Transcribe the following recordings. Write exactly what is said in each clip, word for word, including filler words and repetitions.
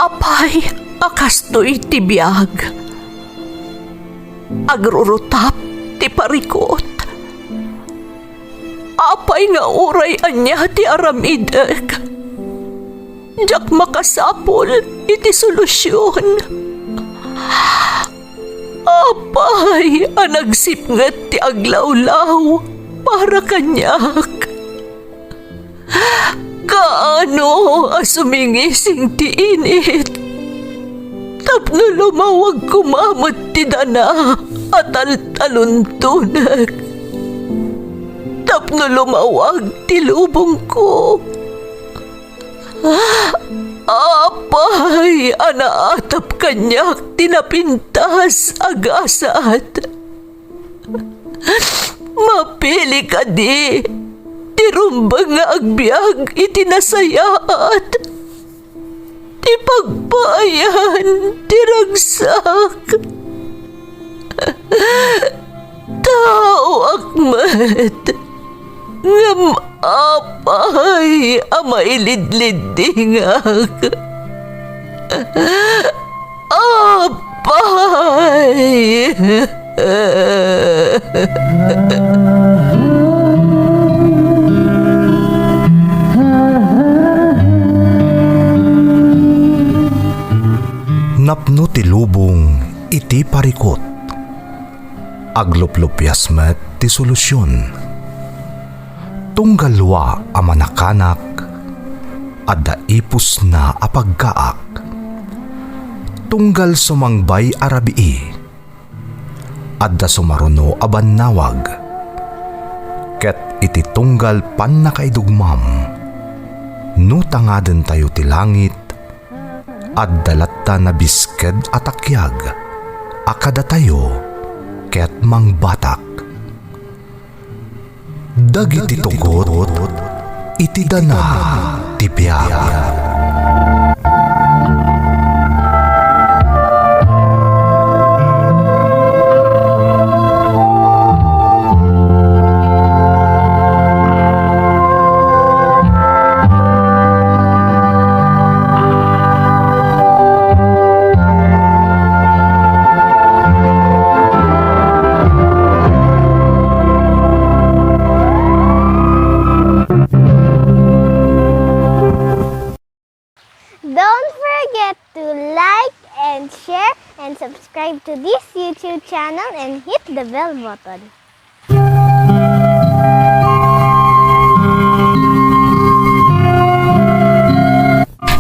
Apay a kastoy ti biag? Agrurutap ti parikut. Apay nga uray ania ti aramidek, diak makasapul iti solusion. Apay a nagsipnget ti aglawlaw para kaniak? Kaano a sumingising ti init tapno lumawag koma met ti dana a taltaluntonek, tapno lumawag ti lubongko? Apay a naatap kaniak ti napintas a gasat? Mapili kadi ti rumbeng nga agbiag iti nasayaat, ti pagpaayan ti ragsak? Taoak met, ngem apay a mailidliddingak? Apay! Napno ti lubong iti parikut. Agluplupias met ti solusion. Tunggal lua a manakanak, adda ipusna a pagkaak. Tunggal sumangbay a rabii, adda sumaruno a bannawag. Ket iti tunggal pannakaidugmam, no tangadentayo ti langit, adda latta nabisked a takiag a kadatayo ket mangbatak. Dagiti tugot iti dana ti biag. Don't forget to like and share and subscribe to this YouTube channel and hit the bell button.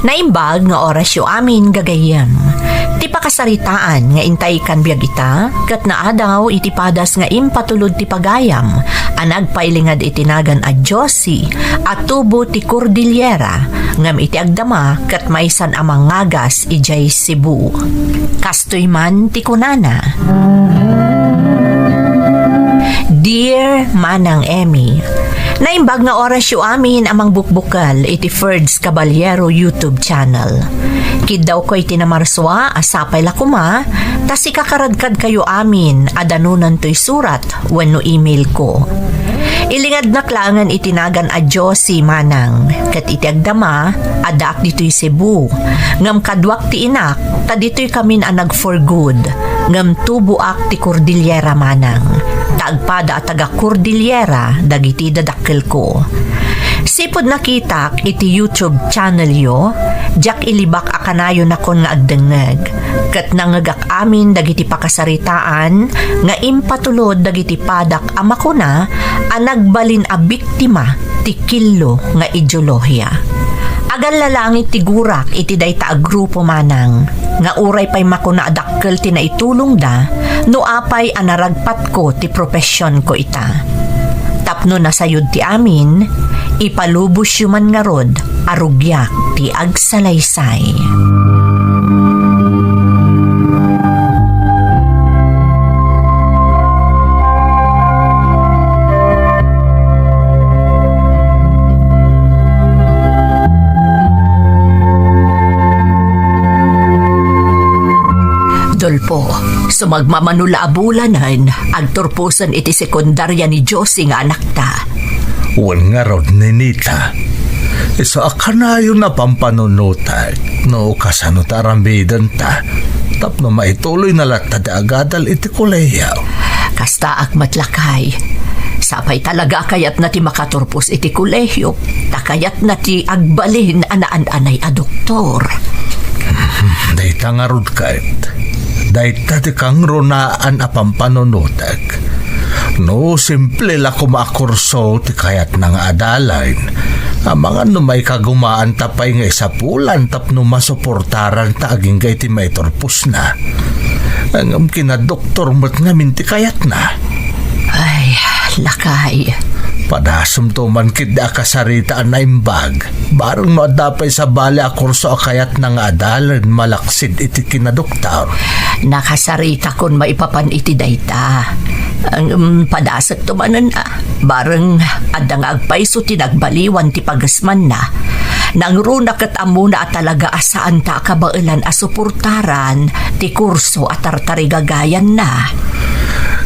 Naimbag nga orasyo amin, gagayyem. Ti pakasaritaan nga intay kan biag ita, ket naadaw iti padas nga impatulod ti pagayam a nagpailingad iti nagan a Josie a tubo ti Cordillera, ngem iti agdama ket maysan a mangagas idiay Cebu. Kastoy man ti kunana, Dear Manang Emmy, naimbag nga orasyo amin a mangbukbukel iti Ferds Caballero YouTube channel. Kiddawko iti namarsua a sapay la koma ta sikakaradkadkayo amin a danonantoy surat wenno email ko. Ilingadnak laengen iti nagan a Josie, manang, ket iti agdama, addaak ditoy Cebu, ngem kaduak ti inak, ta ditoy kamin a nag-for good, ngem tuboak ti Cordillera, manang, ta agpada a taga-Cordillera dagiti dadakkelko. Sipud nakitak iti YouTube channelyo, diak ilibak a kanayonakon nga agdengngeg, ket nangngegak amin dagiti pakasaritaan nga impatulod dagiti padak a makuna a nagbalin a biktima ti killo nga ideolohia. Agallalangit ti gurak iti dayta a grupo, manang, nga uray pay makuna a dakkel ti naitulongda no apay a naragpatko ti profesionko ita. Tapno nasayod ti amin, ipalubosyo man ngarud a rugiak ti agsalaysay. Dolpo, sumagmamano la a bulanen, agturposen iti sekundaria ni Josie nga anakta. Wen ngarud, Ninita, isu a kanayon a pampanunotek, No kasano ta aramidenta tapno maituloyna latta ti agadal iti kolehiyo? Kastaak met, lakay. Sapay talaga a kayatna ti makaturpos iti kolehiyo, ta kayatna ti agbalin a naan-anay a doktor. Dayta ngarud ket, dayta ti kangrunaan a pampanunotek. No simple la koma a kurso ti kayatna nga adalen, amangan no maikagumaanta pay nga isapulan tapno masuportaranta agingga iti maiturposna. Ngem kinadoktor met ngamin ti kayatna. Ay, lakay. Padasemto man ketdi a kasarita a naimbag. Bareng no adda pay sabali a kurso a kayatna nga adalen malaksid iti kinadoktor. Nakasaritakon maipapan iti dayta. Ngem padasekto manen a. Bareng adda nga agpayso ti nagbaliwan ti pagesmanna. Nangruna ket ammona a talaga a saanta a kabaelan a suportaran ti kurso a tartarigagayanna.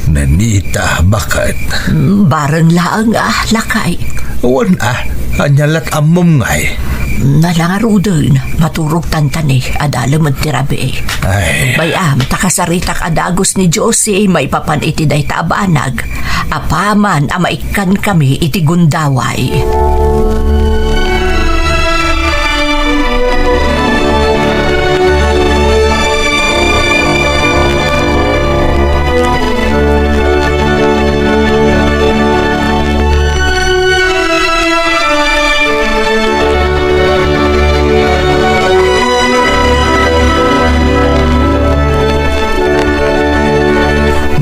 Nenita, baket? Mm, bareng laeng a, lakay. Wen a, ania lat ammom ngay? Nalangaruden, maturog tantani, adalemed ti rabii. Ay. Bay-am, ta kasaritak a dagus ni Josie maipapan iti dayta a banag, apaman a maikkankami iti gundaway.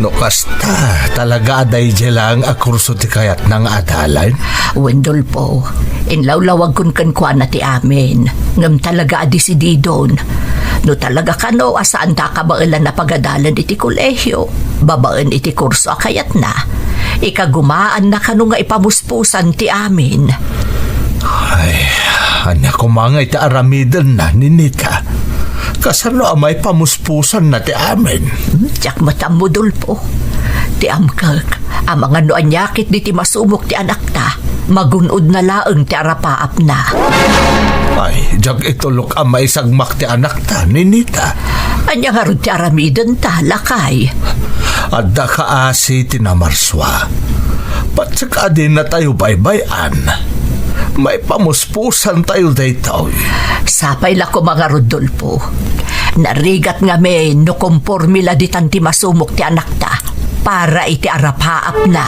No kasta, talaga a daydiay laeng a kurso ti kayatna nga adalen? Wen, Dolfo, inlawlawagkon kenkuana ti amin, ngem talaga a desididon. No talaga kano a saanta a kabaelan a pagadalen iti kolehiyo, babaen iti kurso a kayatna, ikagumaanna kano nga ipamuspusan ti amin. Ay, ania koma ngay ti aramidenna, Nenita? Kasano a maipamuspusanna ti amin? Diak met ammo, Dolfo. Ti amkek, amangan no ania ketdi ti masumok ti anakta, magun-odna laeng ti arapaapna. Ay, diak itulok a maisagmak ti anakta, Nenita. Ania ngarud ti aramidenta, lakay? Adda kaasi ti namarsua. Patsek a dinatayo baybay-an. Maipamuspusantayo daytoy. Sapay la koma ngarud, Dolfo. Narigat ngamin no komporme la ditan ti masumok ti anakta para iti arapaapna.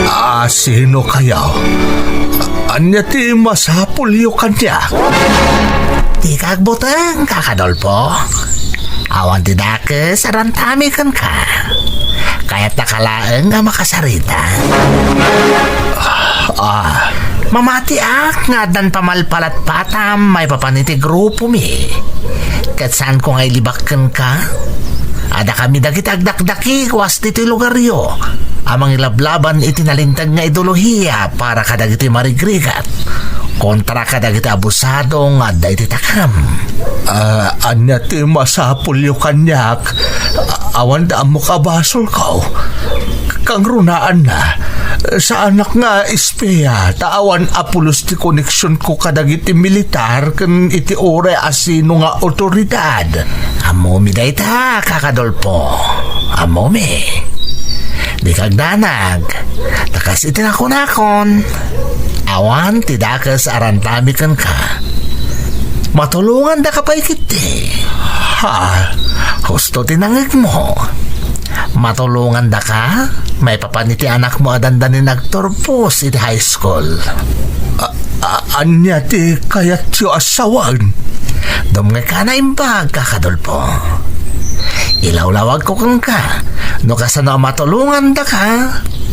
A-, asino kayo? A-, ania ti masapulyo kaniak? Dika agbuteng, Kaka Dolfo. Awan ti dakes a rantami kenka. Kayatnaka laeng a makasarita. Ah. Mamatiak nga addan pamalpalatpatam maipapan iti grupomi. Ket saanko nga ilibak kenka? Adda kami dagiti agdakdakkel kas ditoy lugaryo a mangilablaban iti nalinteg nga ideolohiya para kadagiti marigrigat kontra kadagiti abusado nga adda iti takam. Ah, ania ti masapulyo kaniak? A-, awan da ammok a basolko. Kangrunaanna, saanak nga espia, ta awan a pulos ti koneksionko kadagiti militar ken iti uray a sino nga awtoridad. Ammomi dayta, Kaka Dolfo. Ammomi. Dika agdanag. Ta kas iti nakunakon, awan ti dakes a rantami kenka. Matulongandaka pay ketdi. Ha? Husto ti nangngegmo. Matulongandaka maipapan iti anakmo a dandanin agturpos iti high school. A-, a-, ania ti kayatyo a sawen? Dumngegka a naimbag, Kaka Dolfo. Ilawlawagko kenka no kasano a matulongandaka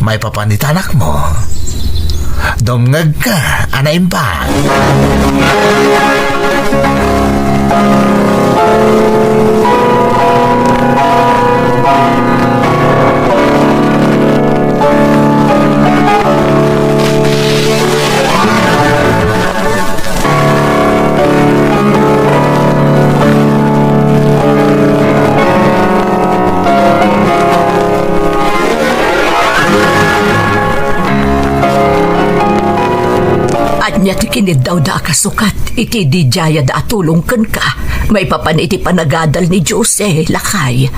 maipapan iti anakmo. Dumngegka a naimbag. Kiniddawda a kasukat iti didiayada a tulong kenka maipapan iti panagadal ni Jose, lakay.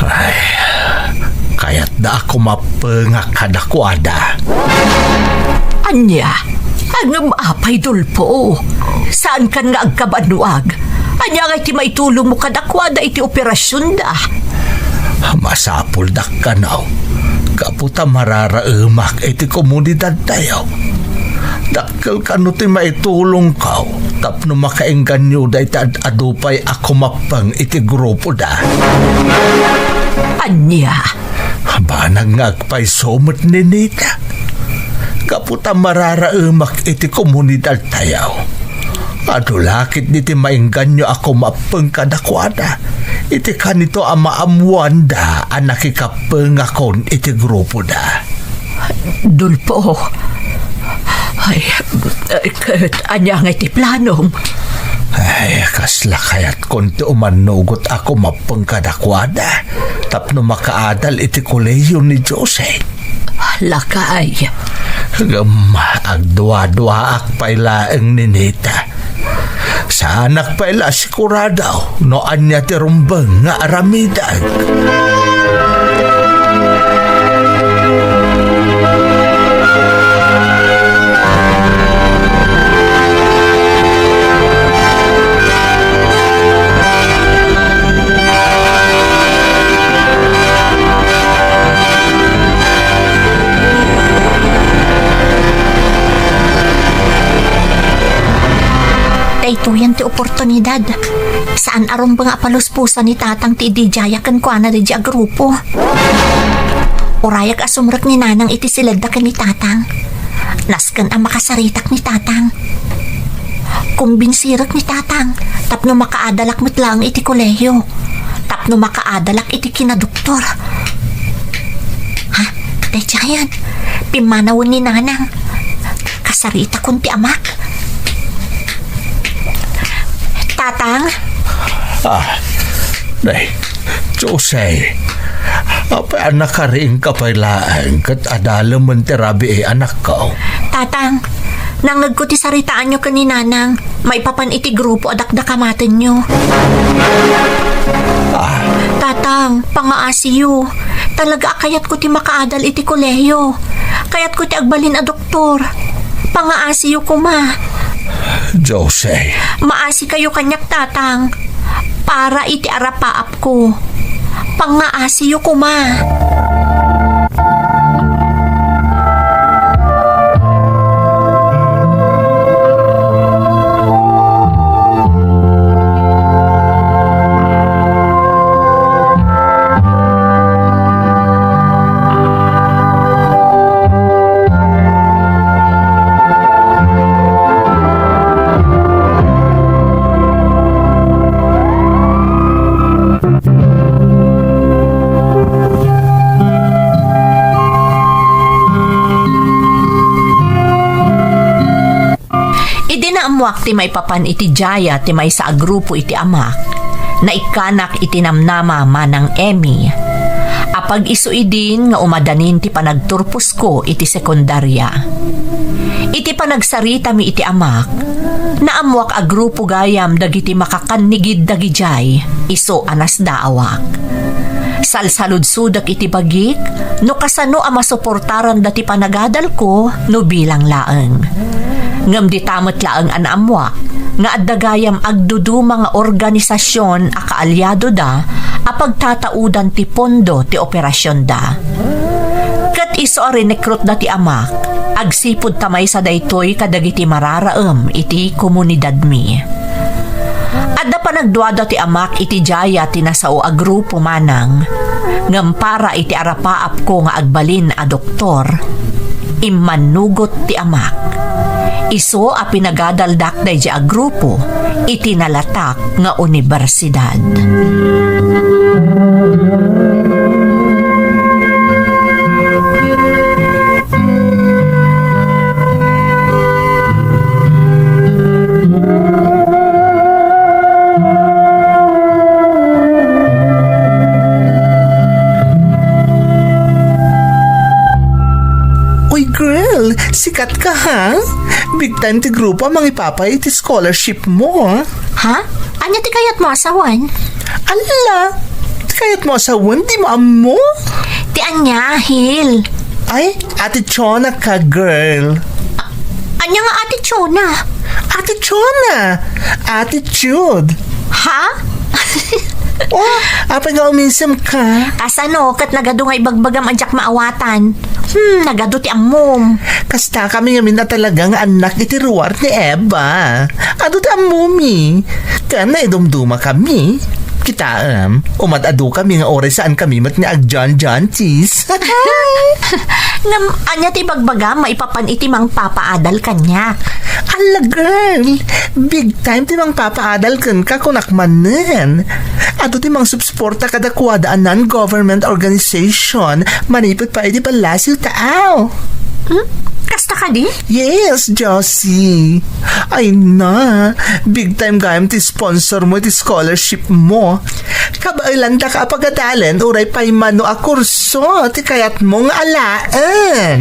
Ay, kayatda a kumappengak kadakuada. Ania? Ngem apay, Dolfo? Saankan nga agkabannuag? Ania ngay ti maitulongmo kadakuada iti operasionda? Masapuldak kano, gapu ta mararaemak iti komunidadtayo. Dakkel kano ti maitulongko tapno makaengganyoda iti ad-adu pay a kumappeng iti grupoda. Ania? Banag nga agpayso met ni Nita. Gapu ta mararaemak iti komunidadtayo, adu la ketdi ti maingganyo a kumappeng kadakuada iti kanito a maammoanda a nakikappengakon iti grupoda. Dolfo, ay, ay, ket ania ngay ti planom? Ay, kasla kayatkon ti umannugot a kumappeng kadakuada tapno makaadal iti kolehiyo ni Jose. Lakay. Ngem agduaduaak pay laeng ni Nita. Saanak pay la sigurado no ania ti rumbeng nga aramidek. Daytoyen ti oportunidad. Saan a rumbeng a paluspusan ni Tatang ti ididiayak kenkuana daydiay a grupo. Urayak a sumrek ni Nanang iti siledda ken ni Tatang. Nasken a makasaritak ni Tatang. Kumbinsirek ni Tatang tapno makaadalak met laeng iti kolehiyo, tapno makaadalak iti kinadoktor. Ha? Daydiayen, pimmanawen ni Nanang. Kasaritakon ti amak. Tatang? Ah, nay, Jose, apay a nakariingka pay laeng ket adalemen ti rabii, anakko? Tatang, nangngegko ti saritaanyo ken ni Nanang maipapan iti grupo a dakdakamatenyo. Ah. Tatang, pangaasiyo. Talaga a kayatko ti makaadal iti kolehiyo. Kayatko ti agbalin a doktor. Pangaasiyo koma. Jose. Maasikayo kaniak, Tatang. Para iti arapaapko. Pangaasiyo koma. Idi naammoak ti maipapan iti diay ti maysa a grupo iti amak, naikkanak iti namnama, Manang Emmy. Apag-isu idin nga umadanin ti panagturposko iti sekundaria. Iti panagsaritami iti amak, naammoak a grupo gayam dagiti makakannigid dagidiay, isu a nasdaawak. Salsaludsodek iti bagik no kasano a masuportaranda ti panagadalko no bilang laeng. Ngem dita met laeng a naammoak nga adda gayam agduduma nga organisasion a kaalyadoda a pagtataudan ti pondo ti operasionda. Ket isu a rinekrutda ti amak, agsipud ta maysa daytoy kadagiti mararaem iti komunidadmi. Adda panagduada ti amak iti diay ti nasao a grupo, Manang, ngem para iti arapaapko nga agbalin a doktor, immannugot ti amak. Isu a pinagadaldak daydiay a grupo iti nalatak nga universidad. Uy, girl, sikat ka, ha? Big time ti grupo a mangipapay iti scholarship mo, ah. Ha? Ania ti kayatmo a sawen? Alla! Ti kayatmo a sawen, dimo ammo? Ti ania, Hil? Ay, Ate Chona ka, girl. Ania nga Ate Chona? Ate Chona! Attitude! Ha? Oh, apay nga umisemka? Kasano, ket nagadu nga ibagbagam a diak maawatan? Hmm, nagadu ti ammom. Kasta kami ngamin a talaga nga annak iti ruar ni Eva. Adu ti ammomi. Ken naidumduma kami. Kitaem, umad-adu kami nga uray saan kami met nga agjanjantis. Ngem, ania ti ibagbagam maipapan iti mangpapaadal kaniak? Alla, girl, big time ti mangpapaadal kenka, kunak manen. Adu ti mangsupsuporta kadakuada a non-government organization manipud pay iti ballasiw taaw. Hmm? Kasta kadi? Yes, Josie. Ay na, big time gayam ti sponsor mo iti scholarship mo. Kabaelantaka a pagadalen uray paymano a kurso ti kayatmo nga alaen.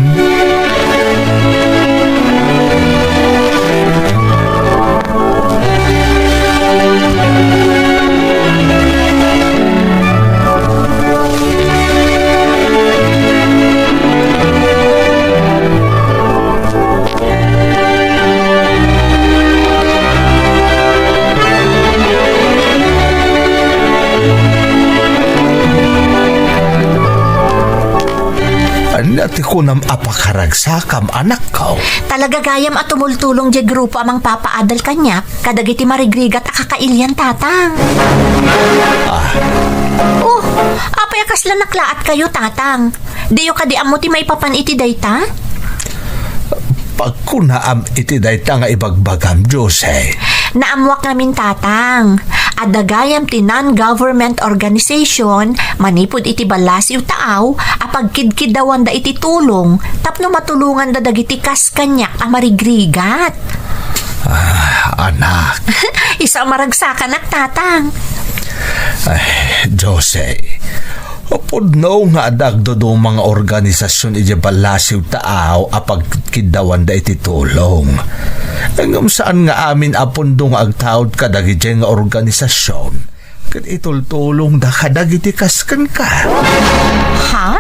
Ania ti kunam a pakaragsakam, anakko? Talaga gayam a tumultulong diay grupo a mangpapaadal kaniak kadagiti marigrigat a kakailian, Tatang. Ah. Oh, apay a kasla naklaatkayo, Tatang? Diyo kadi ammo ti maipapan iti dayta? Pagkunaam iti dayta nga ibagbagam, Jose. Naammuak ngamin, Tatang. Adda gayam ti non-government organization manipud iti ballasiw taaw a pagkidkiddawanda iti tulong tapno matulonganda dagiti kas kaniak a marigrigat. Ah, anak. Isu a maragsakanak, Tatang. Ay, Jose, pudno nga adda agduduma nga organisasyon idiay ballasiw taaw a pagkiddawanda iti tulong. Ngem saan nga amin a pundo nga agtaud kadagiti nga organisasyon ket itultulongda kadagiti kas kenka. Ha?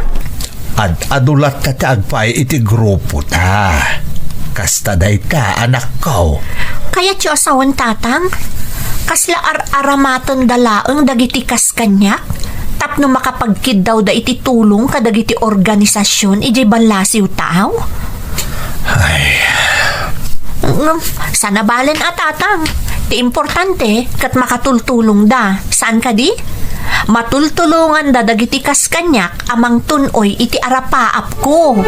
Ad-adu latta ti agpaay iti grupo ta. Kasta dayta, anakko. Kayatyo a sawen, Tatang? Kasla ar-aramatenda laeng dagiti kas kaniak tapno makapagkiddawda iti tulong kadagiti organisasyon idiay ballasiw taaw? Ay. Ngem, saan a balen a, Tatang. Ti importante, ket makatultulongda. Saan kadi? Matultulonganda dagiti kas kaniak a mangtun-oy iti arapaapko.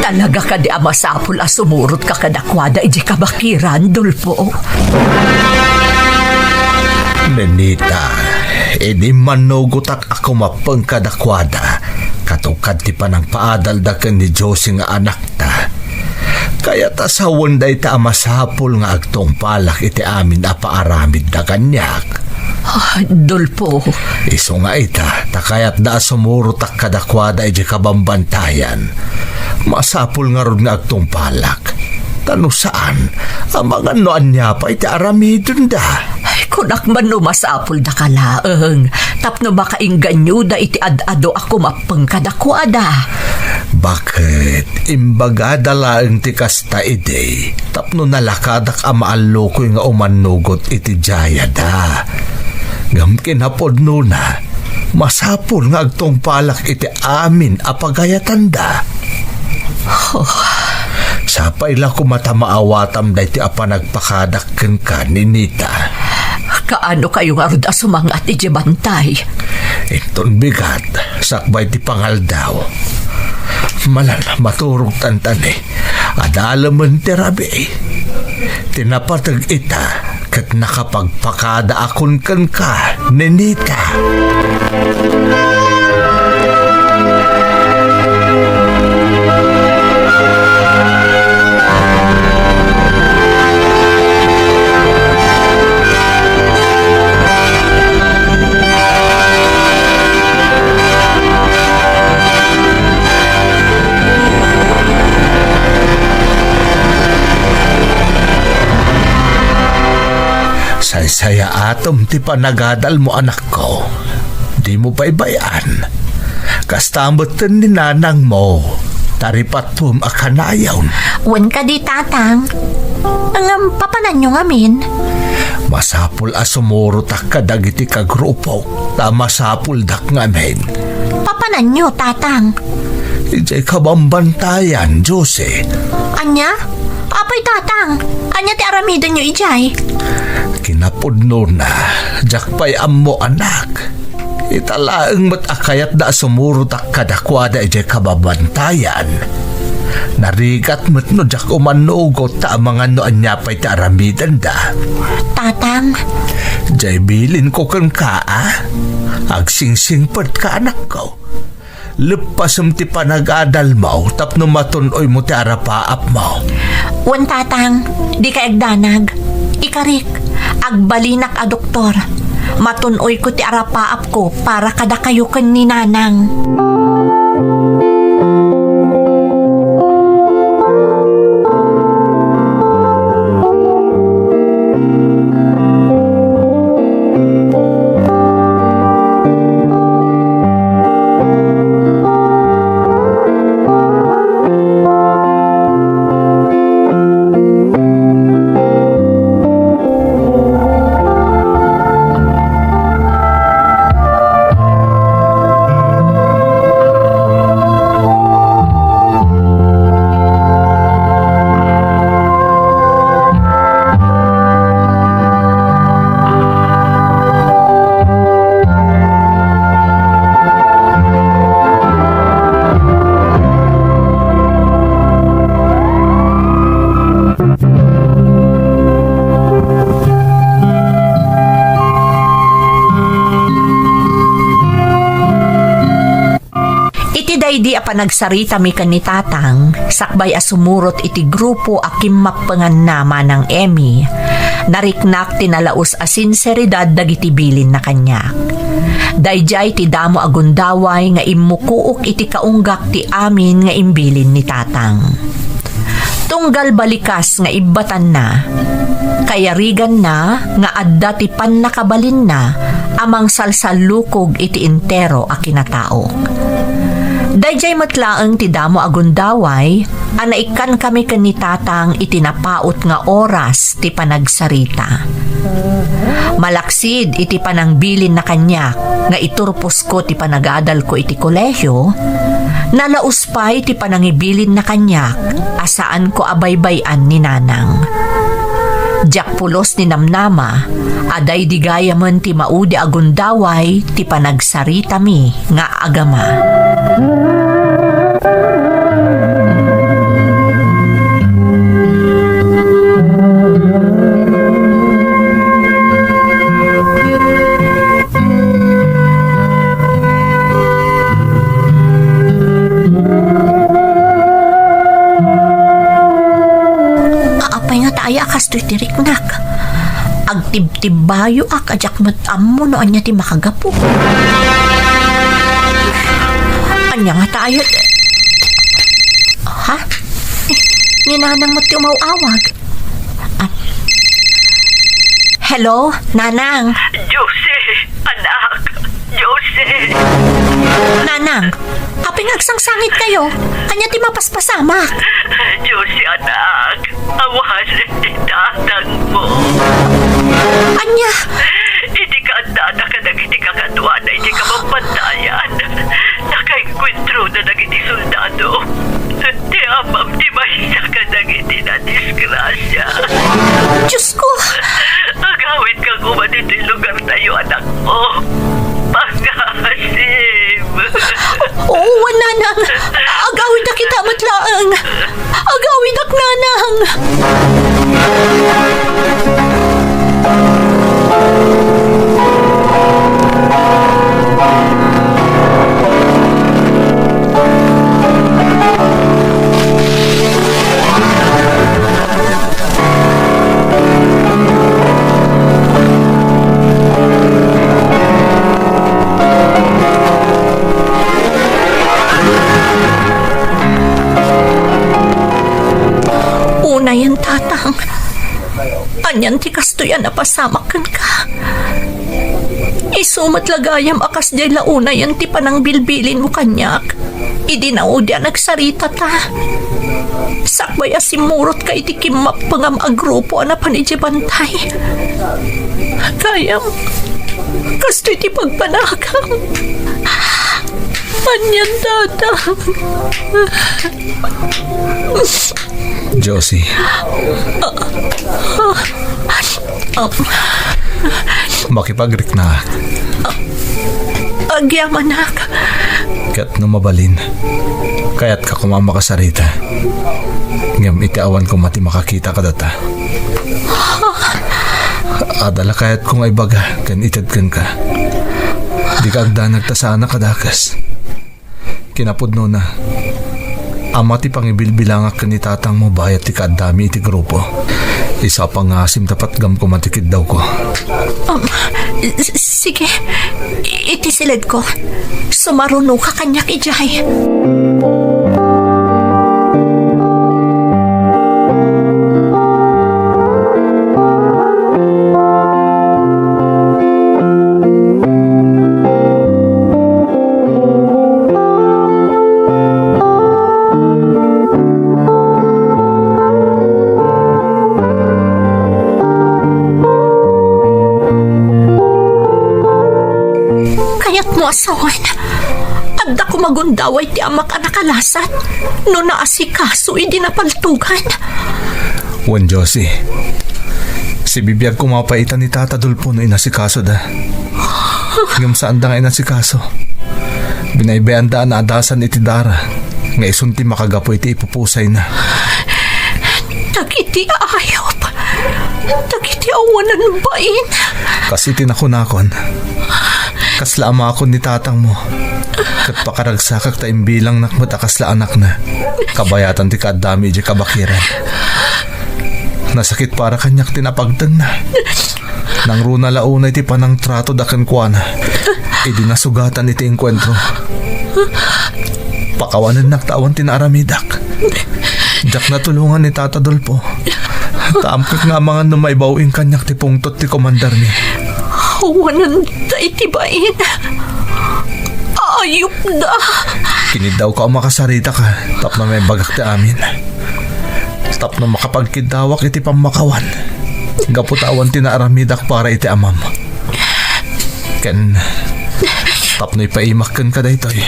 Talaga kadi a masapul a sumurotka kadakuada idiay kabakiran, Dolfo? Nenita, idi immannugotak a kumappeng kadakuada, katukad ti panangpaadalda ken ni Josie nga anakta, kayat a sawen dayta a masapul nga agtungpalak iti amin a paaramidda kaniak. Ah, Dolfo. Isu nga ita, ta kayatda a sumurotak kadakuada idiay kabambantayan. Masapul ngarud nga agtungpalak. Ta no saan, amangan no ania pay ti aramidenda. Ay, kunak man no masapul daka laeng tapno makainganyoda iti ad-adu a kumappeng kadakuada. Baket, imbagada laeng ti kasta idi tapno nalakadak a maallukoy nga umannugot iti diayada. Ngem kinapudnona, masapul nga agtungpalak iti amin a pagayatanda. Oh. Sapay la koma ta maawatam daytoy a panagpakadak kenka, Nenita. Kaano kayo ngarud a sumangat idiay bantay? Inton bigat, sakbay ti pangaldaw. Malan, maturog tantani. Adalemen ti rabii. Ti napateg ita, ket nakapagpakadaakon kenka, Nenita. Saysayaatem ti panagadalmo, anakko. Dimo baybay-an. Kasta metten ni nanangmo, ta ripattom a kanayon. Wen kadi, Tatang. Ngem papananyo ngamin? Masapul a sumurotak kadagiti kagrupok, ta masapuldak ngamin. Papananyo, Tatang? Idiay kabambantayan, Josie. Ania? Apay, Tatang? Ania ti aramidenyo idiay? Kinapudnona, diak pay ammo, anak. Ita laeng met a kayatda a sumurotak kadakuada idiay kabambantayan. Narigat met no diak umanugot ta amangan no ania pay ti aramidenda. Tatang. Diay bilinko kenka, a? Agsingsingpet ka, anakko. Leppasem ti panagadalmo tapno matun-oymo ti arapaapmo. Wen, Tatang, dika agdanag. Ikarik, agbalinak a doktor. Matun-oyko ti arapaapko para kadakayo ken ni Nanang. Iti daydi a panagsaritami ken ni Tatang, sakbay a sumurot iti grupo a kimmappenganna manang Emmy, nariknak ti nalaus a sinseridad dagiti bilinna kaniak. Daydiay ti damo a gundaway nga immukook iti kaunggak ti amin nga imbilin ni Tatang. Tunggal balikas nga ibbatanna, kayariganna nga adda ti pannakabalinna a mangsalsallukog iti entero a kinataok. Daydiay met laeng ti damo a gundaway a naikkankami ken ni Tatang iti napaut nga oras ti panagsarita. Malaksid iti panangbilinna kaniak nga iturposko ti panagadalko iti kolehio, nalaus pay ti panangibilinna kaniak a saanko a baybay-an ni Nanang. Diak pulos ni namnama a daydi gayamen ti maudi a gundaway ti panagsaritami nga agama. Apay ngata aya a kastoy ti riknak? Agtibtibbayoak a diak met ammo no ania ti makagapu. Ania ngata aya? Ha? Ni, ni Nanang met ti umaw-awag. Ah. Hello, Nanang. Josie, anak. Josie. Nanang, apay nga agsangsangit kayo? Ania ti mapaspasamak? Josie, anak. Awan ti tatangmo. Ania? Iti kaadda kadagiti kakaduana iti kabambantayan, nakaengkuentrona dagiti soldado. Ti amam ti maysa kadagiti nadisgrasia. Diyos ko! Agawidka koma ditoy lugartayo, anakko. Pangaasim. Oo, Nanang. Agawidak ita met laeng. Agawidak, Nanang. Nayen, Tatang. Anian ti kastoy a napasamak kenka? Isu met la gayam a kasdiay la unayen ti panangbilbilinmo kaniak idi naudi a nagsaritata. Sakbay a simmurotka iti kimmappengam a grupo a napan idiay bantay. Gayam, kastoy ti pagpanagam. Anian, Tatang? Josie. Makipagrikna. Agyamanak. Ket no mabalin, kayatka koma a makasarita. Ngem iti awan koma ti makakita kadata. Adda la kayatko nga ibaga ken ited kenka. Dika agdanag ta saanak a dakes. Kinapudnona, amma ti pangibilbilangak ken ni tatangmo bayat ti kaaddami iti grupo. Isu a pangasim ta patgam koma ti kiddawko. Um, s-, sige. I-, iti siledko. Sumarunoka kaniak idiay. Kayatmo a sawen, adda koma gundaway ti amak a nakalasat no naasikaso idi napaltugan. Wen, Josie, sibibiag koma pay ita ni Tata Dolfo no inasikasoda. Ngem saanda nga inasikaso. Binaybayanda a naadasan iti dara nga isun ti makagapu iti ipupusayna. Dagiti ayop, dagiti awanan bain. Kas iti nakunakon, kasla amakon ni tatangmo, ket pakaragsakak ta imbilangnak met a kasla anakna. Kabayatan ti kaaddami idiay kabakiran. Nasakit para kaniak ti napagtengna. Nangruna la unay ti panangtratoda kenkuana idi nasugatan iti engkuentro. Pakawanennak ta awan ti naaramidak. Diak natulongan ni Tata Dolfo. Ta ammok nga amangan no maibaw-in kaniak ti pungtot ti komandarmi. Awanan da iti bain. Ayupda. Kiniddawko a makasaritaka tapno maibagak ti amin. Tapno makapagkiddawak iti pammakawan. Gapu ta awan ti naaramidak para iti amam. Ken tapno ipaimak kenka daytoy.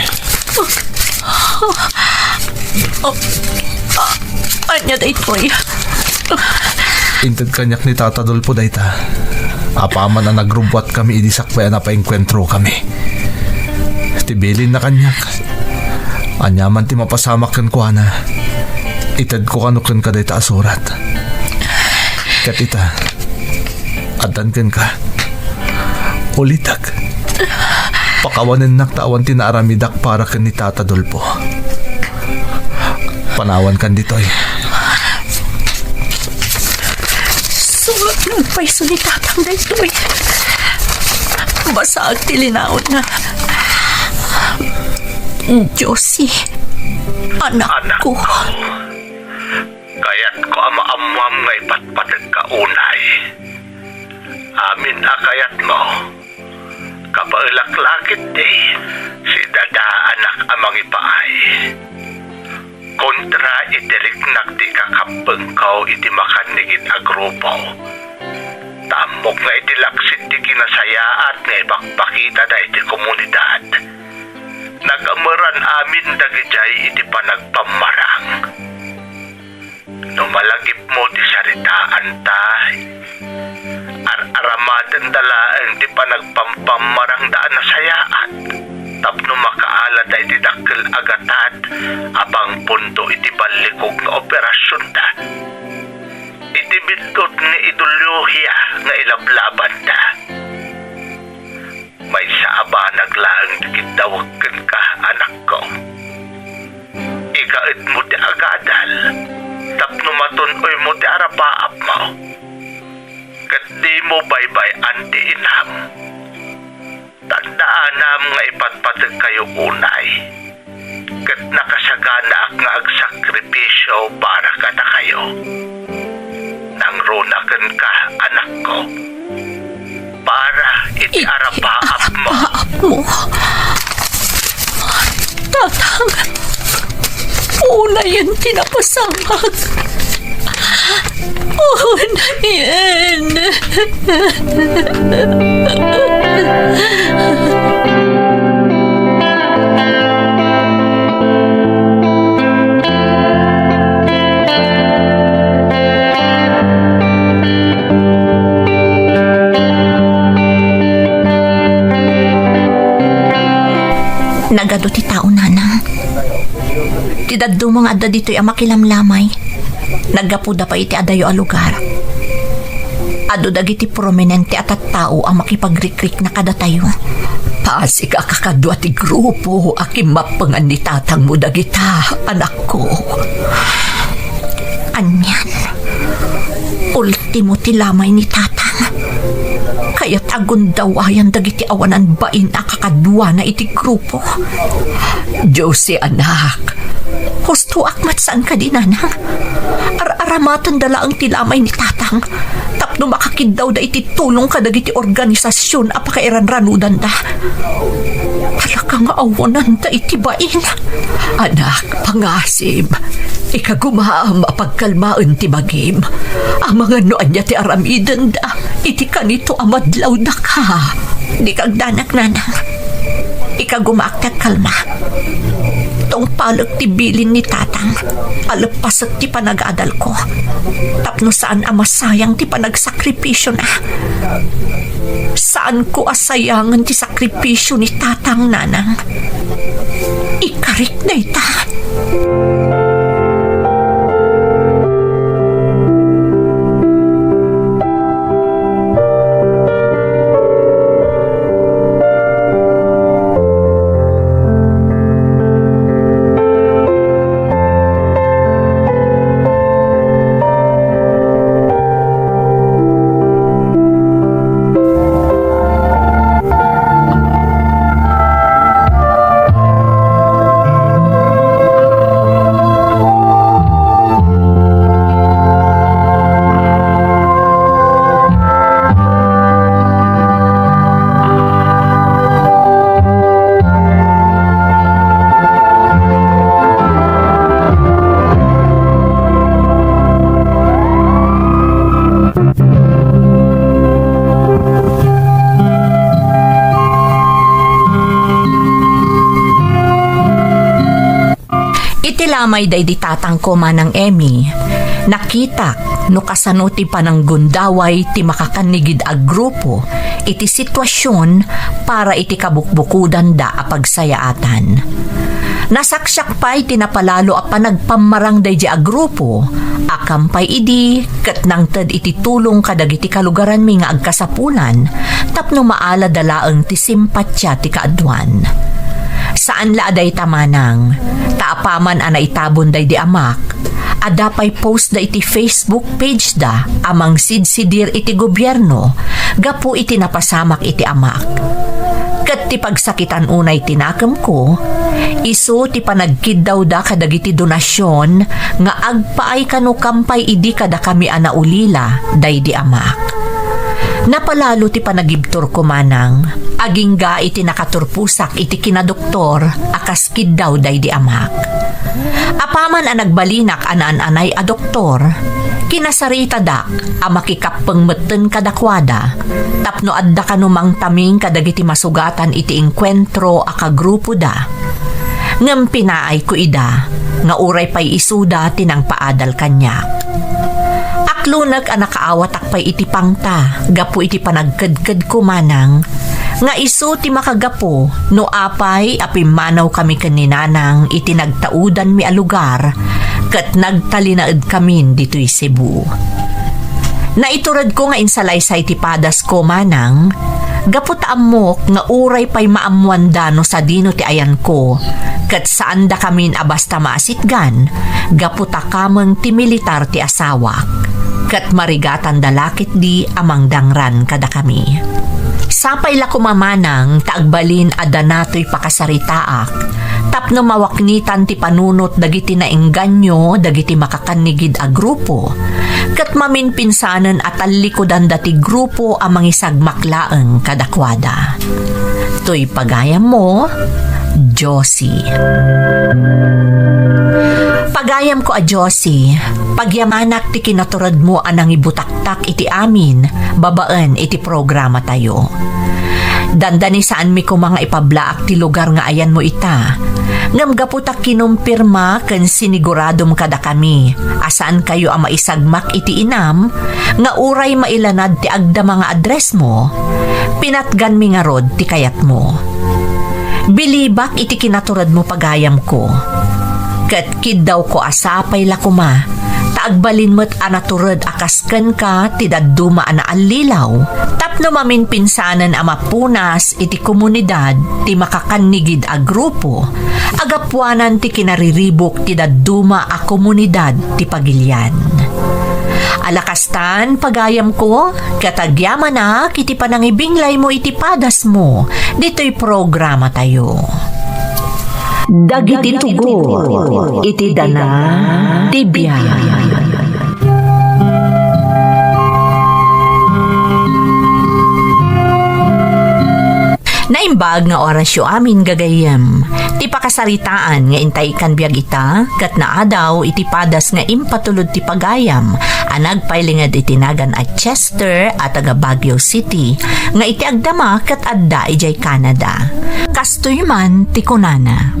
Ania daytoy? Inted kaniak ni Tata Dolfo dayta. Apaman a nagrubbuatkami idi sakbay a napaengkuentrokami. Ti bilinna kaniak, aniaman ti mapasamak kenkuana, itedko kano kenka dayta a surat. Ket ita, addan kenka. Ulitek. Pakawanennak ta awan ti naaramidak para ken ni Tata Dolfo. Panawankan ditoy. Surat nga agpayso ni Tatang daytoy. Basaek ti linaonna. Josie, anakko. Anakko. Kayatko a maammuam nga ipatpategka unay. Amin a kayatmo, kabaelak la ketdi, sidadaanak a mangipaay. Kontra iti riknak ti ikakappengko iti makannigit a grupo. Ta ammok nga iti laksid ti kinasayaat nga ibakbakitada iti komunidad, nagameran amin dagidiay iti panagpammarang. No malagipmo ti saritaanta, ar-aramatenda laeng ti panagpampammarangda a nasayaat tapno makaalada iti dakkel a gatad a pangpunto iti ballikog nga operasionda. Iti biddut nga ideolohiya nga ilablabanda. Maysa a banag laeng ti kiddawek kenka, anakko. Ikaedmo ti agadal tapno matun-oymo ti arapaapmo, ket dimo baybay-an ti inam. Tandaanam nga ipatpategkayo unay, ket nakasaganaak nga agsakripisio para kadakayo. Runa kenka, anakko, para iti Iti arapaapmo. Arapaapmo. Tatang, unayen ti napasamak. Unayen. Nagadu ti tao, nanang. Ti dadduma nga adda ditoy a makilamlamay, naggapuda pay iti adayo a lugar. Adu dagiti prominente a tattao a makipagrikrikna kadatayo. Pasig a kakadua ti grupo a kimmappengan ni tatangmo dagita, anakko. Anian? Ultimo ti lamay ni tatang. Kayat a gundawayan dagiti awanan bain a kakaduana iti grupo. Josie, anak, hustoak met saan kadi, nanang? Ar-aramatenda laeng ti lamay ni tatang tapno makakiddawda iti tulong kadagiti organisasion a pakairanranudanda. Talaga nga awananda iti bain. Anak, pangasim, ikagumaam a pagkalmaen ti bagim. Amangan no ania ti aramidenda iti kanito a madlawdaka. Dika agdanag, nanang. Ikagumaak ti agkalma. Tungpalek ti bilin ni tatang a leppasek ti panagadalko tapno saan a masayang ti panagsakripisyona. Saanko a sayangen ti sakripisyo ni tatang, nanang. Ikarik dayta. Iti lamay daydi tatangko, Manang Emmy, nakitak no kasano ti pananggundaway ti makakannigid a grupo iti situasion para iti kabukbukudanda a pagsayaatan. Nasaksiak pay ti napalalo a panagpammarang daydi a grupo a kampay idi ket nangted iti tulong kadagiti kalugaranmi nga agkasapulan tapno maalada laeng ti simpatia ti kaaduan. Saan la a dayta, manang, ta apaman a naitabon daydi amak, adda pay post da iti Facebook page da a mangsidsidir iti gobierno gapu iti napasamak iti amak. Ket ti pagsakitan unay ti nakemko, isu ti panagkiddawda kadagiti donasion nga agpaay kano kampay idi kadakami a naulila daydi amak. Napalalo ti panagibturko, manang, agingga iti nakaturposak iti kinadoktor a kas kiddaw daydi amak. Apaman a nagbalinak a naan-anay a doktor, kinasaritadak a makikappeng metten kadakuada tapno adda kano mangtaming kadagiti masugatan iti engkuentro a kagrupoda. Ngem pinaayko ida nga uray pay isuda ti nangpaadal kaniak. Aklonek a nakaawatak pay iti pangta gapu iti panagkedkedko, manang, nga isu ti makagapu no apay a pimmanawkami ken ni nanang iti nagtaudanmi a lugar ket nagtalinaedkamin ditoy Cebu. Naituredko nga insalaysay ti padasko, manang, gapu ta ammok nga uray pay maammoanda no sadino ti ayanko, ket saandakamin a basta maasitgan, gapu ta kameng ti militar ti asawak, ket marigatanda la ketdi a mangdangran kadakami. Sapay la koma, manang, ta agbalin a danatoy pakasaritaak, Tapno mawaknitan ti panunot dagiti naengganyo dagiti makakannigid a grupo, ket maminpinsanen a tallikudanda ti grupo a mangisagmak laeng kadakuada. Toy pagayammo, Josie. Pagayamko a Josie, pagyamanak ti kinaturedmo a nangibutak tak iti amin babaen iti programatayo. Dandani saanmi koma nga ipablaak ti lugar nga ayanmo ita, ngem gapu ta kinumpirma ken siniguradom kadakami a saankayo a maisagmak iti inam nga uray mailanad ti agdama nga addressmo, pinatganmi ngarud ti kayatmo. Bilibak iti kinaturedmo, pagayamko. Ket kiddawko a sapay la koma, ta agbalin met a natured a kas kenka ti dadduma a naallilaw, tapno maminpinsanen a mapunas iti komunidad ti makakannigid a grupo a gapuanan ti kinariribuk ti dadduma a komunidad ti pagilian. Ala kastan, pagayamko, ket agyamanak iti panangibinglaymo iti padasmo ditoy programatayo. Dagiti tugot iti dana ti biag. Naimbag nga orasyo amin, gagayyem. Ti pakasaritaan nga intay ikkan biag ita, ket naadaw iti padas nga impatulod ti pagayam a nagpailinged iti nagan a Chester a taga Baguio City, nga iti agdama ket adda idiay Canada. Kastoy man ti kunana,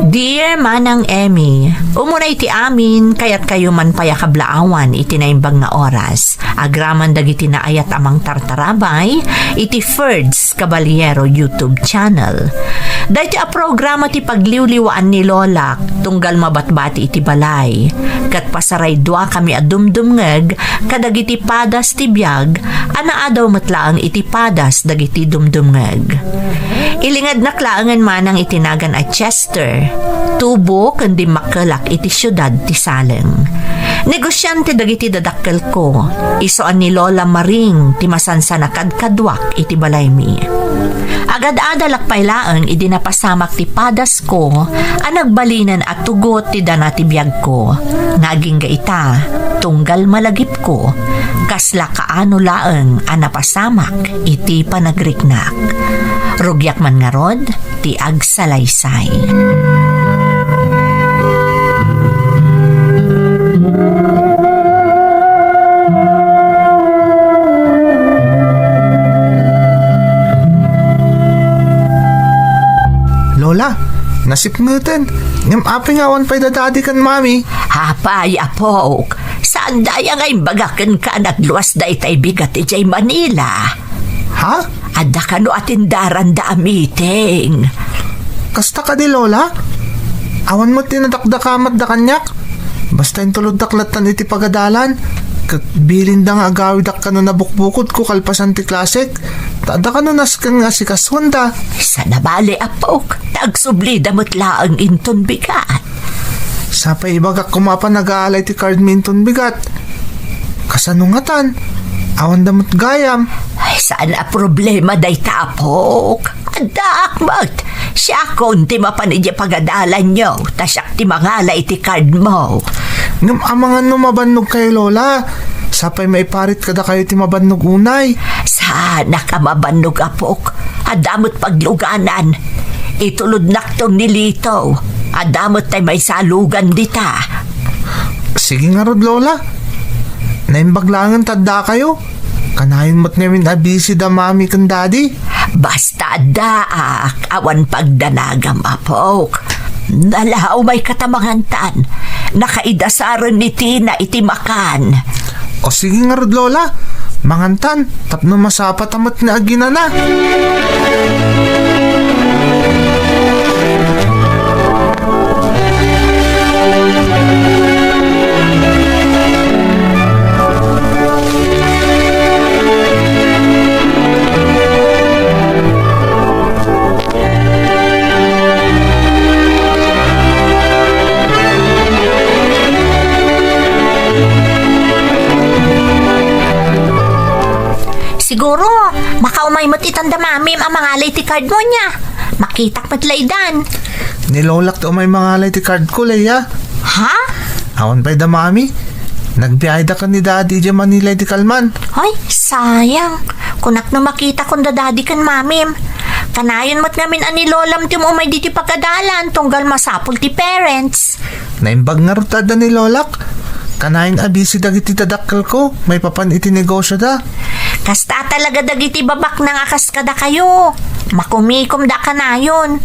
Dear Manang Emmy, umuna iti amin, kayatkayo man pay a kablaawan iti naimbag nga oras. Agraman dagiti naayat a mangtartarabay iti Ferds Caballero YouTube channel. Daytoy a programa ti pagliwliwaan ni Lolak tunggal mabatbati iti balay. Ket pasarayduakami a dumdumngeg kadagiti padas ti biag a naadaw met laeng iti padas dagiti dumdumngeg. Ilingednak laengen manang iti nagan a Chester, tubo ken dimmakkelak iti siudad ti Saleng. Negosiante dagiti dadakkelko, isu a ni Lola Maring ti masansan a kadkaduak iti balaymi. Agad-adalak pay laeng idi napasamak ti padasko a nagbalinen a tugot ti dana ti biagko, nga agingga ita, tunggal malagipko, kasla kaano laeng a napasamak iti panagriknak. Rugiak man ngarud ti agsalaysay. Lola, nasipngeten. Ngem apay nga awan pay da Daddy ken Mami? Apay, apok. Saan daya nga imbaga kenka a nagluas daytay bigat idiay Manila? Ha? Adda kano a tindaranda a meeting. Kasta kadi, Lola? Awan met ti nadakdakamatda kaniak. Basta intuloddak lattan iti pagadalan. Ket bilinda nga agawidak kano nabukbukodko kalpasan ti klasek. Ta adda kano nasken nga asikasuanda. Saan a bale, apok, ta agsublida met laeng inton bigat. Sapay ibagak koma a panagaalay ti card mi inton bigat. Kasano ngatan? Awanda met gayam. Ay, saan a problema dayta, apok. Addaak met. Siakon ti mapan idiay pagadalanyo, ta siak ti mangala iti card mo. Ngem amangan no mabannog kayo, Lola. Sapay maiparit kadakayo ti mabannog unay. Saanak a mabannog, apok. Adda met pagluganan. Itulodnakton ni Lito. Adda met tay maisalugan dita. Sige ngarud, Lola. Naimbag laengen ta addakayo. Kanayon met ngamin a busy da Mami ken Daddy. Basta addaak, awan pagdanagam, apok. Nalaw may katamangantan. Nakaidasaren ni Tina iti makan. O sige ngarud, Lola. Mangantan, tapno masapata met nga aginana. Siguro, makaumay met itan da Mamim a mangala iti card mo nia. Makitak met la idan. Ni Lolak ti umay mangalay ti card ko, Leia. Ha? Awan pay da Mami. Nagbiayda ken ni Daddy idiay Manila idi kalman. Ay, sayang. Kunak no makita kon da Daddy ken Mamim. Kanayon met ngamin a ni Lolam ti umay ditoy pagadalan tunggal masapul ti parents. Naimbag ngarud adda ni Lolak. Kanayon a busy dagiti dadakkelko maipapan iti negosioda. Kasta talaga dagiti babaknang a kas kadakayo. Makumikomda kanayon.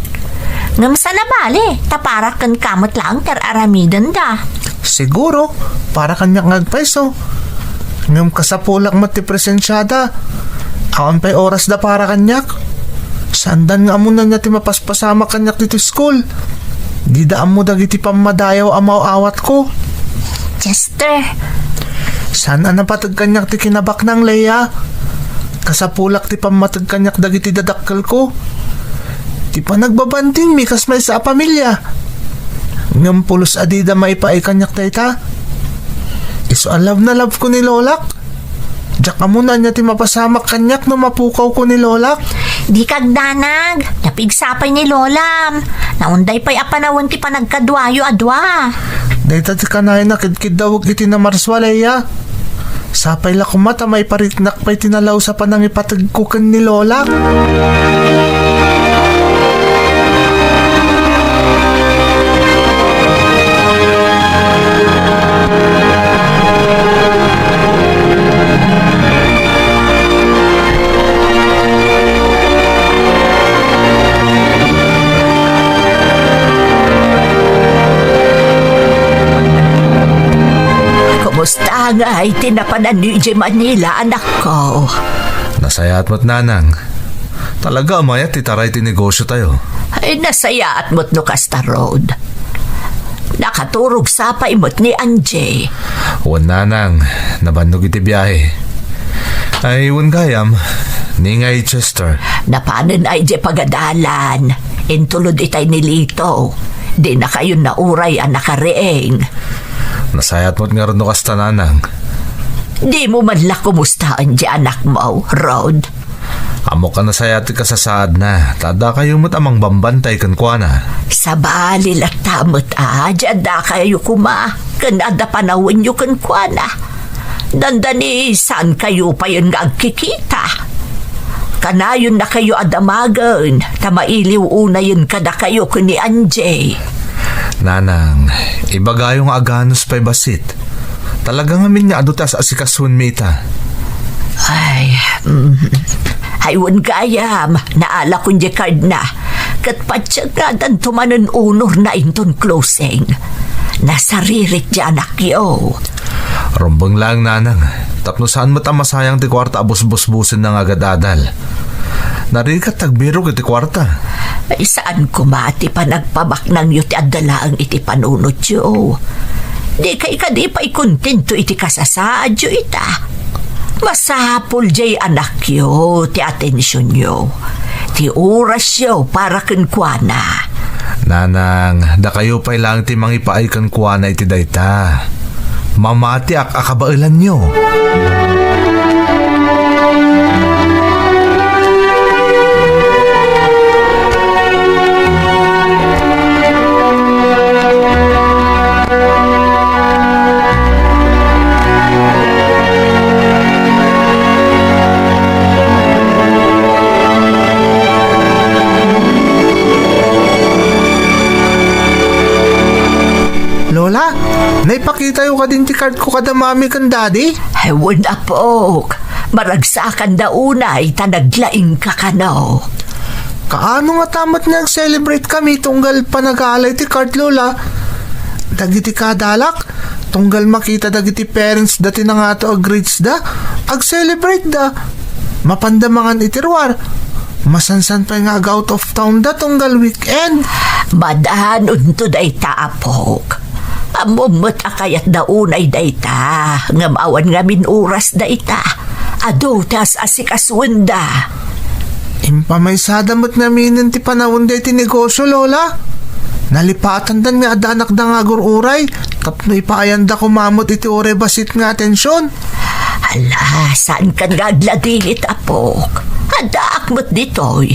Ngem saan a bale, ta para kenka met laeng ti ar-aramidenda. Siguro, para kaniak nga agpayso. Ngem kasapulak met ti presensiada. Awan pay orasda para kaniak. Saandan nga ammonan ania ti mapaspasamak kaniak ditoy school. Dida ammo dagiti pammadayaw a maaw-awatko. Chester. Saan a napateg kaniak ti kinabaknang, Leia. Kasapulak ti pammateg kaniak dagiti dadakkelko. Ti panagbabandingmi kas maysa a pamilya. Ngem pulos a dida maipaay kaniak dayta. Isu a love na love ko ni Lolak. Diak ammo no ania ti mapasamak kaniak no mapukawko ni Lolak. Dika agdanag, napigsa pay ni Lolam. Naunday pay a panawen ti panagkaduayo a dua. Dayta ti kanayon a kidkiddawek iti namarsua, Leia. Sapay la koma ta maipariknak pay ti nalaus a panangipategko ken ni Lolak. Kumusta ngay ti napananyo idiay Manila, anakko? Nasayaat met, Nanang. Talaga a mayat ti taray ti negosiotayo. Ay, nasayaat met no kasta, Rod. Nakaturog sapay met ni Angie. Wen, Nanang, nabannog iti biahe. Ay, wen gayam, ni ngay Chester? Napanen ay di pagadalan. Intulod itay ni Lito. Dinakayo nauray a nakariing. Nasayaat met ngarud no kasta, Nanang. Dimo man la kumustaen di anakmo, Rod? Ammok a nasayaat ti kasasaadna, ta addakayo met a mangbambantay kenkuana. Sabali latta met a, di addakayo koma, ken adda panawenyo kenkuana. Dandani, saankayo payen nga agkikita. Kanayonnakayo a damagen, ta mailiw unayen kadakayo ken ni Angie. Nanang, ibagayo nga aganus pay bassit. Talaga ngamin nga adu ti as-asikasoenmi ita. Ay, mm. Ay, wen gayam, naalakon di cardna. Ket patiek nga addanto manen unorna inton closing. Nasaririt di anakyo. Rumbeng laeng, Nanang, tapno saan met a masayang ti kuarta a busbusbusenna nga agad-adal. Narigat ti agbirok iti kuarta. Ay, saan koma ti panagpabaknangyo ti adda laeng iti panunotyo. Dikay kadi pay kontento iti kasasaadyo ita? Masapul diay anakyo ti atensionyo, ti orasyo para kenkuana. Nanang, dakayo pay laeng ti mangipaay kenkuana iti dayta. Mamatiak a kabaelanyo. Lola, naipakitayo kadin ti card ko kada Mami ken Daddy? Ay, wen, apok. Maragsakanda unay ta naglaingka kano. Kaano ngata met nga ag-celebrate kami tunggal panagalay ti card, Lola? Dagiti kadalak, tunggal makita dagiti parents da ti nangato a grades da, ag-celebrate da. Mapanda mangan iti ruar. Masansan pay nga ag-out of town da tunggal weekend. Madanonto dayta, apok. Ammom met a kayatda unay dayta, ngem awan ngamin oras dayta. Adu ti as-asikasoenda. Impamaysada met ngaminen ti panawen daytoy negosio, Lola. Nalipatandan nga addanakda nga agur-uray tapno ipaayanda koma met iti uray bassit nga atension. Ala, saankan nga agladingit, apok. Addaak met ditoy.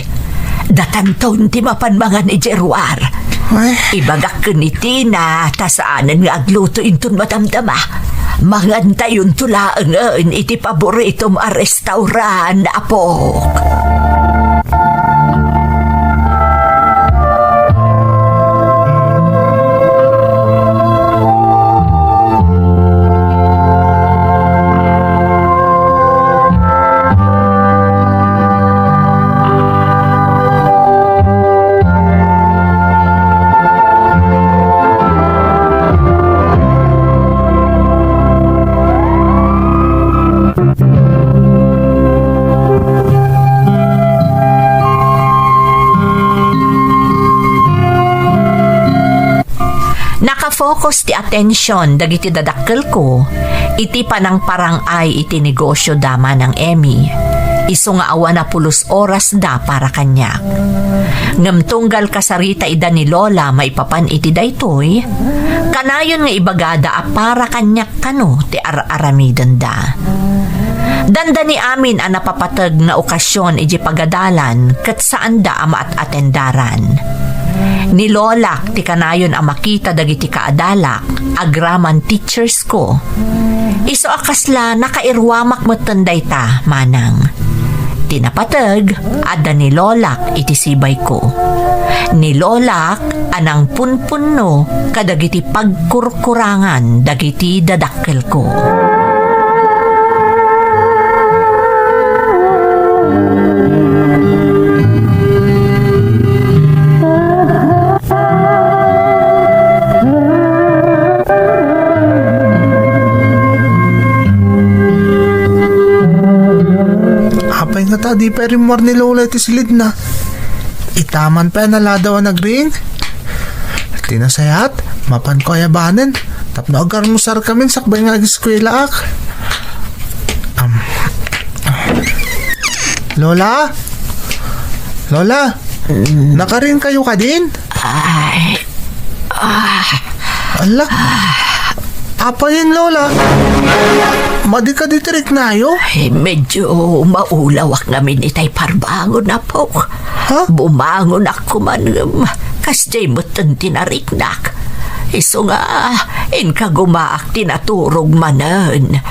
Datanton ti mapan mangan idiay ruar. Ay. Ibagak ken ni Tina, ta saanen nga agluto inton madamdama. Mangantayonto laengen iti paboritom a restaurant, apok. Nakafocus ti atension dagiti dadakkelko iti panangparang-ay iti negosio da Manang Emmy. Isu nga awan a pulos oras da para kaniak. Ngem tunggal kasarita ida ni Lola maipapan iti daytoy, kanayon nga ibagada a para kaniak kano ti ar-aramidenda. Dandani amin a napapateg nga okasion iti pagadalan ket saanda a maat-atendaran. Ni Lolak ti kanayon a makita dagiti kaadalak, agraman teachers ko. Isu a kasla nakairuamak metten dayta, manang. Ti napateg, adda ni Lolak iti sibayko. Ni Lolak a nangpunpunno kadagiti pagkurkurangan dagiti dadakkelko. Apay ngata a di pay rimmuar ni Lola iti silidna? Ita man pay a naladaw a nagring? Ti nasayaat, mapanko ayabanen tapno agarmusar kamin sakbay nga ageskuelaak. Am. Lola? Lola? Mm. Nakaring kayo kadin? Ay. Ah. Ala? Apayen, Lola? Madi ka di ti riknayo? Ay, medyo maulawak ngamin itay parbangon, apok. Ha? Bumangonak kuman ngem, kasdiay metten ti nariknak. Isu nga, inkagumaak ti naturog manen.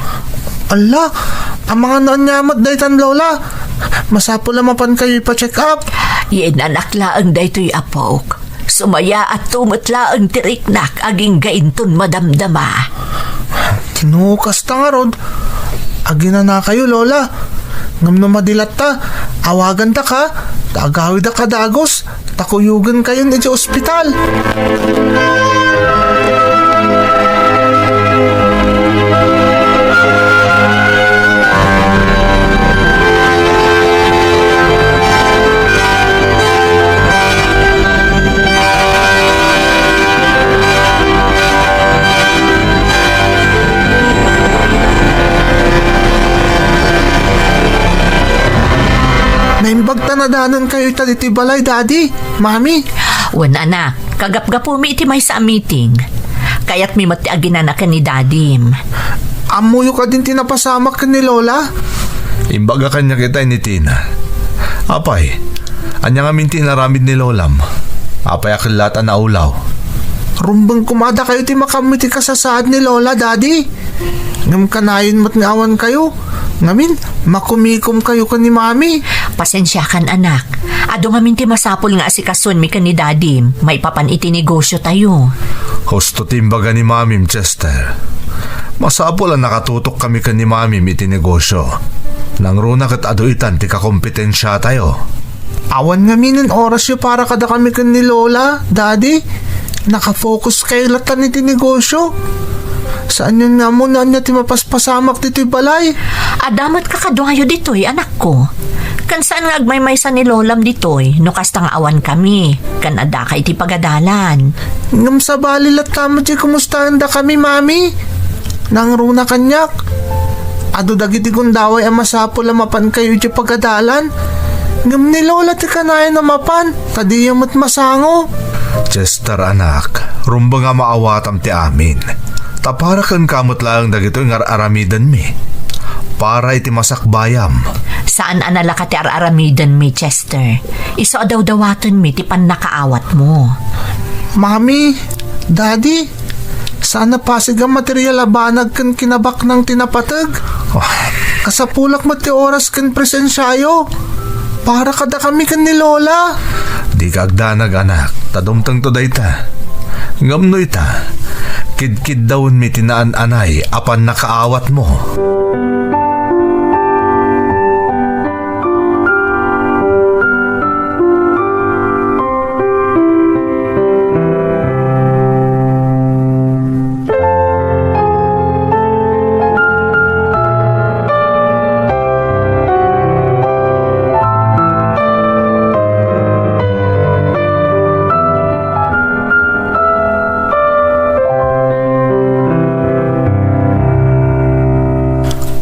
Ala, amangan no ania met daytan, Lola? Masapul a mapan kayo ipa-check up. Yinanak laeng daytoy, apok. Sumayaatto met laeng ti riknak agingga inton madamdama. No kasta ngarud, aginana kayo, Lola. Ngem no madi latta, awaganta ka, ta agawida ka dagus, ta kuyogen kayon iti ospital. Naimbag ta nadanon kayo ita ditoy balay, Daddy, Mami. Wen, anak, kagapgapumi iti maysa a meeting. Kayatmi met ti aginana ken ni Dadim. Ammoyo kadin ti napasamak ken ni Lola? Imbaga kaniak itay ni Tina. Apay, ania ngamin ti inaramid ni Lolam? Apay a kellaat a naulaw? Rumbeng koma a dakayo ti makaammo iti kasasaad ni Lola, Daddy. Ngem kanayon met nga awan kayo. Ngamin, makumikom kayo ken ni Mami. Pasensiakan, anak. Adu ngamin ti masapul nga asikasoenmi ken ni Dadim maipapan iti negosio tayo. Husto ti imbaga ni Mamim, Chester. Masapul a nakatutok kami ken ni Mamim iti negosio. Nangruna ket adu itan ti kakompetensia tayo. Awan ngaminen orasyo para kadakami ken ni Lola, Daddy. Nakafocus kayo latan iti negosyo. Saanyon nga ammo no ania ti mapaspasamak ditoy balay. Adda met kakaduayo ditoy, anakko. Ken saan nga agmaymaysa ni Lolam ditoy no kasta nga awan kami, ken addaka iti pagadalan. Ngem sabali latta met ti kumustaen dakami, Mami. Nangruna kaniak. Adu dagiti gundaway a masapul a mapan kayo iti pagadalan. Ngem ni Lola ti kanayon a mapan, ta diyo met masango. Chester, anak, rumbeng a maawatam ti amin. Ta para kenka met laeng dagitoy nga ar-aramidenmi. Para iti masakbayam. Saan a nalaka ti ar-aramidenmi, Chester. Isu a dawdawatenmi ti pannakaawatmo. Mami, Daddy, saan a pasig a material a banag ken kinabaknang ti napateg. Oh. Kasapulak met ti oras ken presensiayo para kadakami ken ni Lola. Dika agdanag, anak, ta dumtengto dayta. Ngem no ita, kidkiddawenmi ti naan-anay a pannakaawatmo.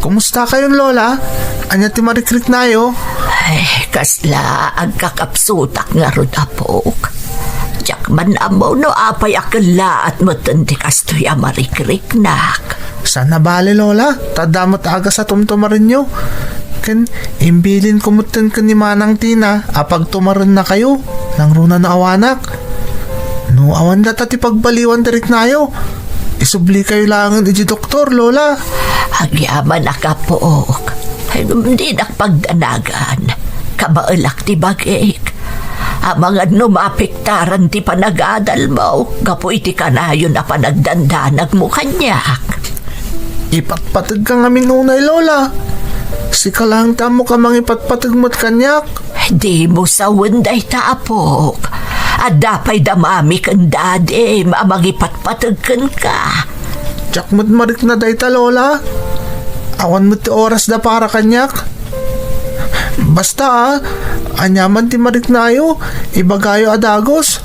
Kumusta kayon, Lola? Ania ti marikriknayo? Ay, kasla agkakapsutak ngarud, apok. Diak man ammo no apay a kellaat metten ti kastoy a marikriknak. Saan a bale, Lola, ta adda met agas a tumtumarenyo. Ken imbilinko metten ken ni Manang Tina a pagtumarennakayo, nangruna no awanak. No awan data ti pagbaliwan ti riknayo, isublikayo laengen iti doktor, Lola. Agyamanak, apok. Ay, ngem dinak pagdanagan. Kabaelak ti bagik. Amangan no mapiktaran ti panagadalmo gapu iti kanayon a panagdandanagmo kaniak. Ipatpategka ngamin unay, Lola. Sika laeng ti ammok a mangipatpateg met kaniak. Dimo sawen dayta, apok. Adda pay da Mami ken Dadim a mangipatpateg kenka. Diak met marikna dayta, Lola. Awan met ti orasda para kaniak. Basta, a, aniaman ti mariknayo, ibagayo a dagus.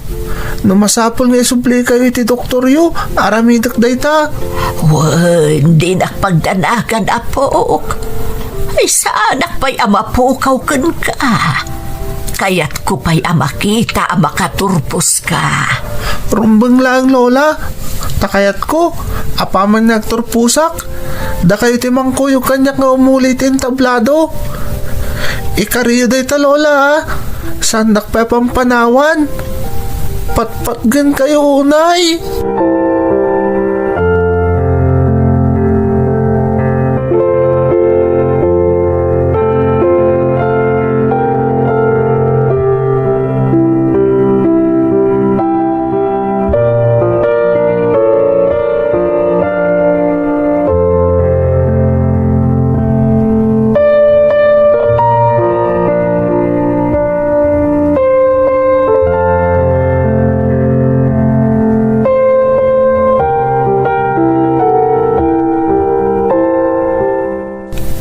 No masapul nga isublikayo iti doktoryo, aramidek dayta. Wen, dinak pagdanagan, apok. Ay, saanak pay a mapukaw kenka. Kayatko pay a makita a makaturposka. Rumbeng laeng, Lola. Ta kayatko, apaman nga agturposak, dakayo ti mangkuyog kaniak nga umuli iti entablado. Ikariyo dayta, Lola, a. Saandak pay a pampanawan. Patpatgenkayo unay.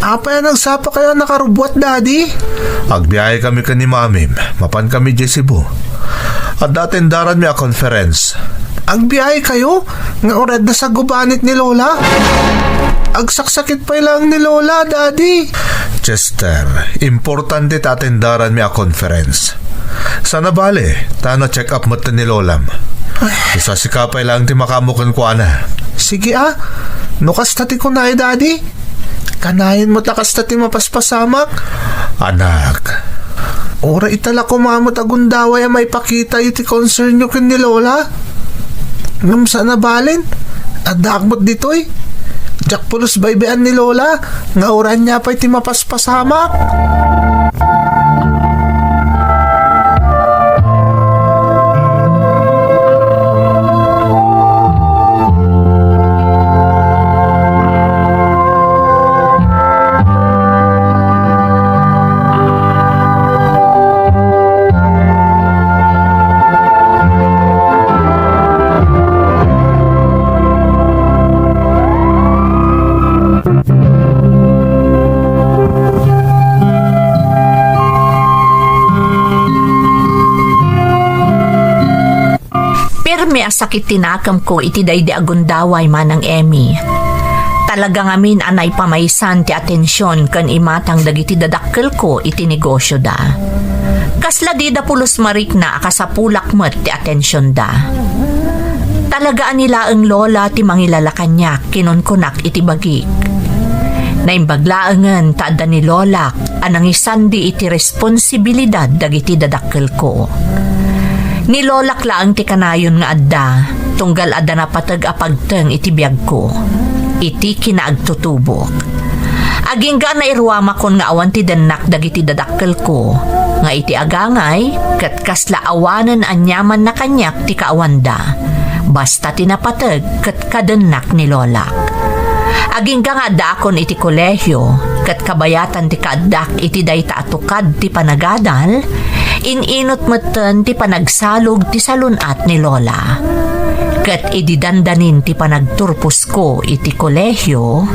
Apay a nagsapakayo a nakarubbuat, Daddy? Agbiayekami ken ni Mamim. Mapankami idiay Cebu. Adda atendaranmi a conference. Agbiayekayo? Nga uray adda sagubanit ni Lola? Agsaksakit pay laeng ni Lola, Daddy. Chester, importante ta atendaranmi a conference. Saan a bale, ta na-check up met ni Lolam. Ay. Isasika pay laeng ti makaammo kenkuana. Sige, a. No kasta ti kunay, Daddy. Kanayon met a kasta ti mapaspasamak. Anak. Uray ita la koma met a gundaway a maipakitayo ti concernyo ken ni Lola. Ngem saan a balen, addaak met ditoy. Diak pulos baybay-an ni Lola nga uray ania pay ti mapaspasamak. Pirmi a sakit ti nakemko iti daydi a gundaway, Manang Emmy. Talaga ngamin a naipamaysan ti atension ken imatang dagiti dadakkelko iti negosyoda. Kasla dida pulos marikna a kasapulak met ti atensionda. Talaga a ni laeng Lola ti mangilala kaniak, kinunkunak iti bagik. Naimbag laengen ta adda ni Lolak a nangisandi iti responsibilidad dagiti dadakkelko. Ni Lolak laeng ti kanayon nga adda, tunggal adda napateg a pagteng iti biagko, iti kinaagtutubok. Agingga a nairuamakon nga awan ti dennak dagiti dadakkelko, nga iti agangay, ket kasla awanen aniamanna kaniak ti kaawanda. Basta ti napateg ket kadennak ni Lolak. Agingga nga addaakon iti kolehio, ket kabayatan ti kaaddak iti dayta a tukad ti panagadal, in-inut metten ti panagsalog ti salun-at ni Lola. Ket idi dandanin ti panagturposko iti kolehio,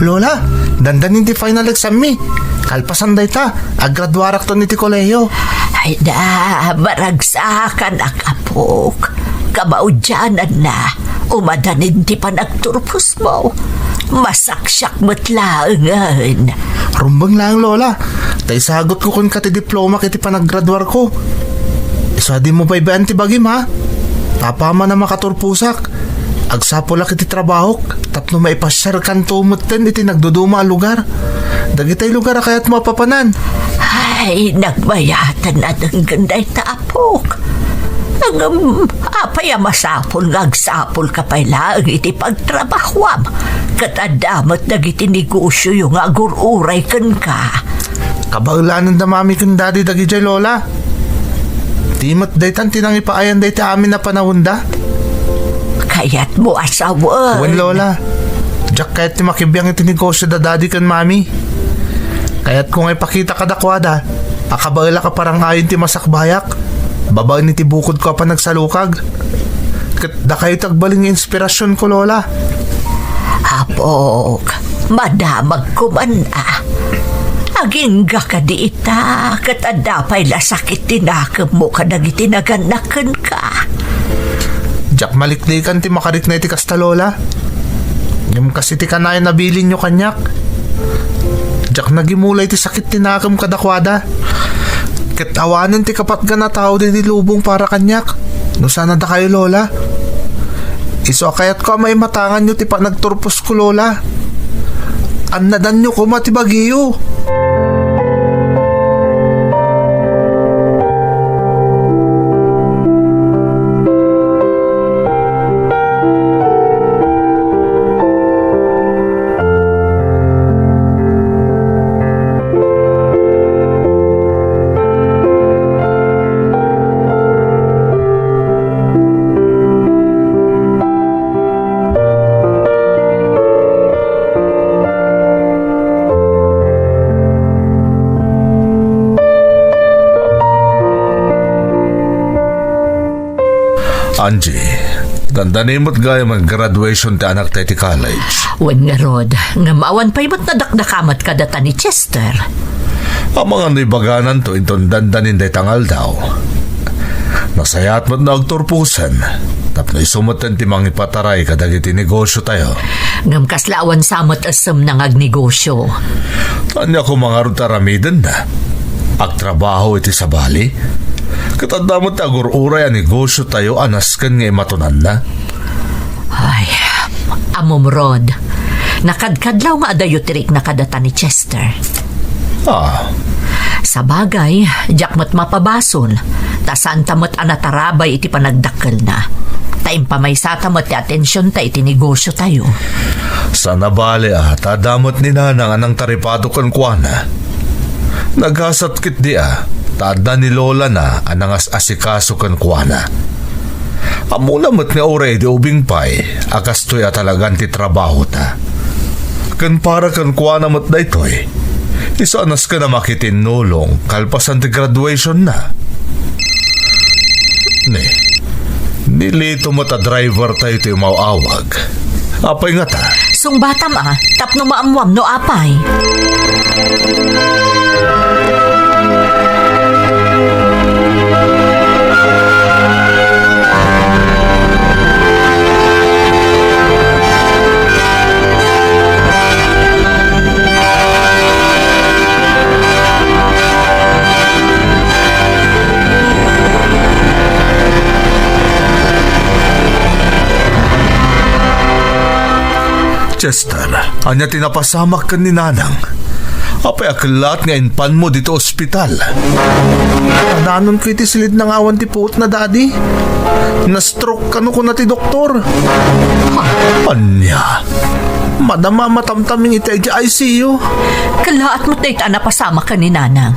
Lola, dandanin ti final exam mi. Kalpasan dayta, aggraduarakton iti kolehio. Ay da, maragsakan, apok. Kamaudiananna, umadanin ti panagturposmo. Masaksiak met laengen. Rumbeng laeng, Lola. Ta isagutko kenka ti diplomak iti panaggraduarko. Isu a dimo baybay-an ti bagim, ha? Ta apaman a makaturposak, agsapulak iti trabahok tapno maipasiarkanto metten iti nagduduma a lugar dagitay lugar a kayatmo a papanan. Ay, nagbayatan a denggen dayta, apok. Ngem apay a masapul nga agsapulka pay laeng iti pagtrabahoam ket adda met dagiti negosioyo nga agur-uray kenka? Kabaelananda mami ken dadi dagidiay, Lola. Ti met daytan ti nangipaayan dayta amin a panaonda. Kayatmo a sawen? Wen, Lola. Diak kayat ti makibiang iti negosio da dadi ken mami. Kayatko nga ipakita kadakuada a kabaelak a parang-ayon ti masakbayak babaen iti bukodko a panagsalukag. Ket dakayo ti agbalin nga inspirasionko, Lola. Apok, madamagko man a. Agingga kadi ita, ket adda pay la sakit ti nakemmo kadagiti nagannak kenka. Diak maliklikan ti makarikna iti kasta, Lola. Ngem kas iti kanayon a bilinyo kaniak, diak nagimula iti sakit ti nakem kadakuada. Ket awanen ti kapatgan a tao ditoy lubong para kaniak, no saan a dakayo, Lola. Isu a kayatko a maimatanganyo ti panagturposko, Lola. Annadanyo koma ti bagiyo. Angie, dandani met gayam a graduation ti anakta iti college. Wen ngarud, ngem awan pay met nadakdaka met kadata ni Chester. Amangan no ibagananto inton dandanin dayta nga aldaw. Nasayaat met no agturposen, tapno isu metten ti mangipataray kadagiti negosiotayo. Ngem kasla awan sa met essemna nga agnegosio. Ania koma ngarud ti aramidenna? Agtrabaho iti sabali? Ket adda met ti agur-uray a negosiotayo a nasken nga imatonanna? Ay, ammom, Rod. Nakadkadlaw nga adayo ti rikna kadata ni Chester. Ah. Sabagay, diak met mapabasol, ta saanta met a natarabay iti panagdakkelna. Ta impamaysata met ti atensionta iti negosiotayo. Saan a bale a ta adda met ni Nanang a nangtaripado kenkuana. Nagasat ketdi a ta adda ni Lolana a nangas-asikaso kenkuana. Ammona met nga uray idi ubing pay a kastoy a talagan ti trabahota. Ken para kenkuana met daytoy, isu a nasken a makitinnulong kalpasan ti graduationna. Ni, ni Lito met a drivertayo ti umaw-awag. Apay ngata? Sungbatam a, tapno maammuam no apay. Chester, ania ti napasamak ken ni Nanang? Apay a kellaat nga impanmo ditoy ospital? Nadanonko iti silid nga awan ti puotna, Daddy. Na-stroke kano, kuna ti doktor. Ania? Madama a matamtaming iti I C U. Kellaat met dayta a napasamak ken ni Nanang.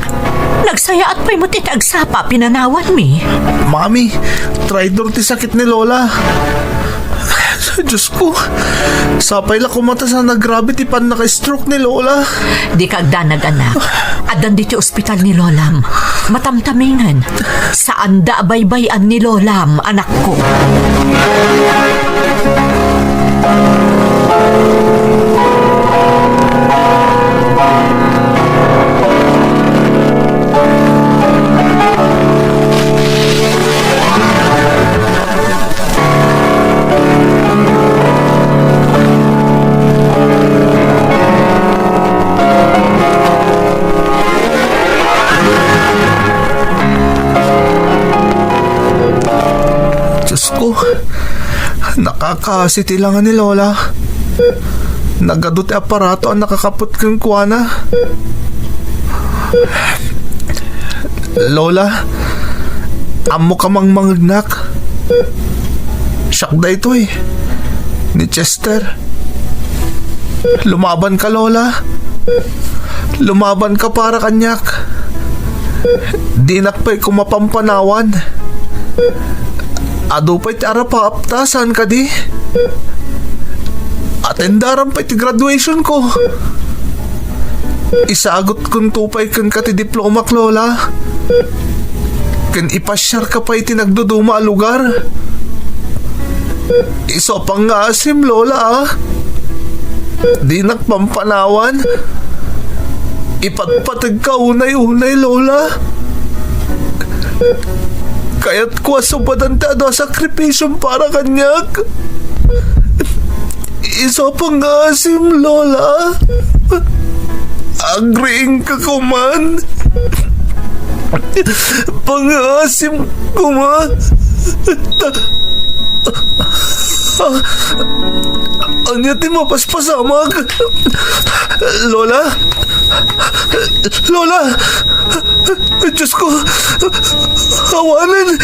Nagsayaat pay met iti agsapa a pinanawanmi. Mami, traidor ti sakit ni Lola. Diyos ko, sapay la koma ta saan a grabe ti pannaka-stroke ni Lola. Dika agdanag, anak. Addan ditoy ospital ni Lolam. Matamtamingen. Saanda a baybay-an ni Lolam, anakko. Diyos ko, nakakaasi ti langa ni Lola. Nagadu ti aparato a nakakaput kenkuana. Lola, ammoka mangmangegnak. Siak daytoy, ni Chester. Lumabanka, Lola. Lumabanka para kaniak. Dinak pay koma pampanawan. Adu pay ti arapaapta, saan kadi? Atendaram pay ti graduation ko. Isagutkonto pay kenka ti diplomak, Lola. Ken ipasiarka pay iti nagduduma a lugar. Isu a pangngaasim, Lola, a. Dinak pampanawan. Ipatpategka unay-unay, Lola. Kayatko a subadan ti adu a sakripisiom para kaniak. Isu a pangngaasim, Lola. Agriingka koman. Pangngaasim koma. Ania ti mapaspasamak? Lola? Lola! Diyos ko! Awanen!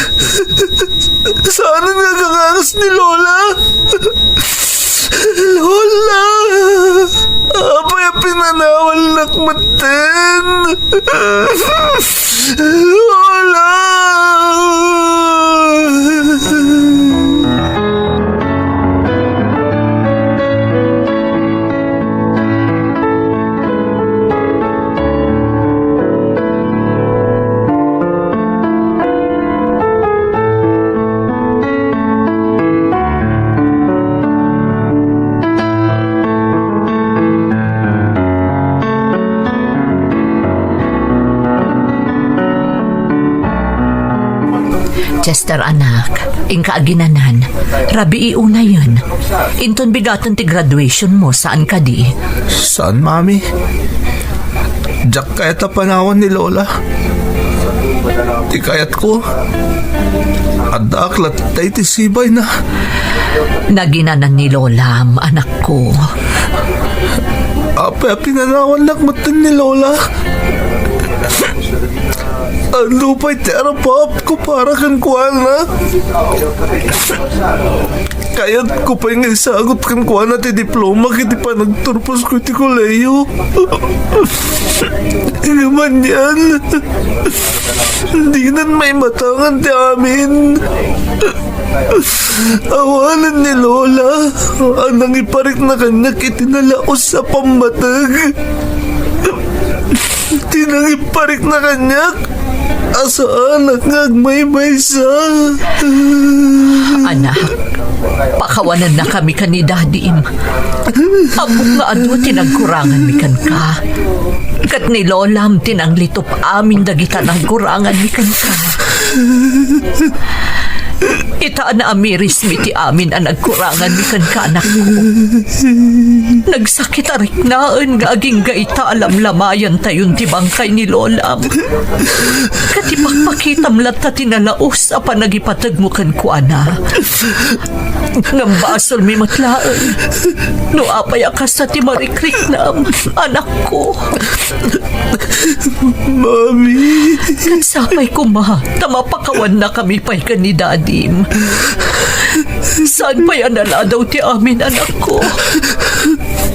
Saanen nga agangangas ni Lola? Lola! Apay a pinanawannak metten? Lola! Chester, anak, inka aginanan, rabii unayen. Inton bigaten ti graduation mo, saan kadi? Saan, Mami. Diak kayat a panawan ni Lola. Ti kayatko, addaak latta iti sibayna. Naginanan ni Lolam, anakko. Apay a pinanawannak metten ni Lola? Adu pay ti arapaapko para kenkuana. Kayatko pay nga isagut kenkuana ti diplomak iti panagturposko iti kolehiyo. Ngem anian, dinan maimatangan ti amin. Awanen ni Lola a nangiparikna kaniak iti nalaus a pammateg. Ti nangiparikna kaniak a saanak nga agmaymaysa. Anak, pakawanannakami ken ni Dadim. Ammok nga adu ti nagkuranganmi kenka. Ket ni Lolam ti nanglitup amin dagita nagkuranganmi kenka. It Ta naamirismi ti amin a nagkuranganmi kenka, anakko. Nagsakit a riknaen nga agingga ita a lamlamayantayon ti bangkay ni lolam. Ket ipakpakitam latta ti nalaus a panagipategmo kenkuana. Ngem basolmi met laeng no apay a kasta ti marikriknam, anakko. Mami. Ket sapay koma ta mapakawannakami pay ken ni Dadim. Saan pay a naladaw ti amin, anakko.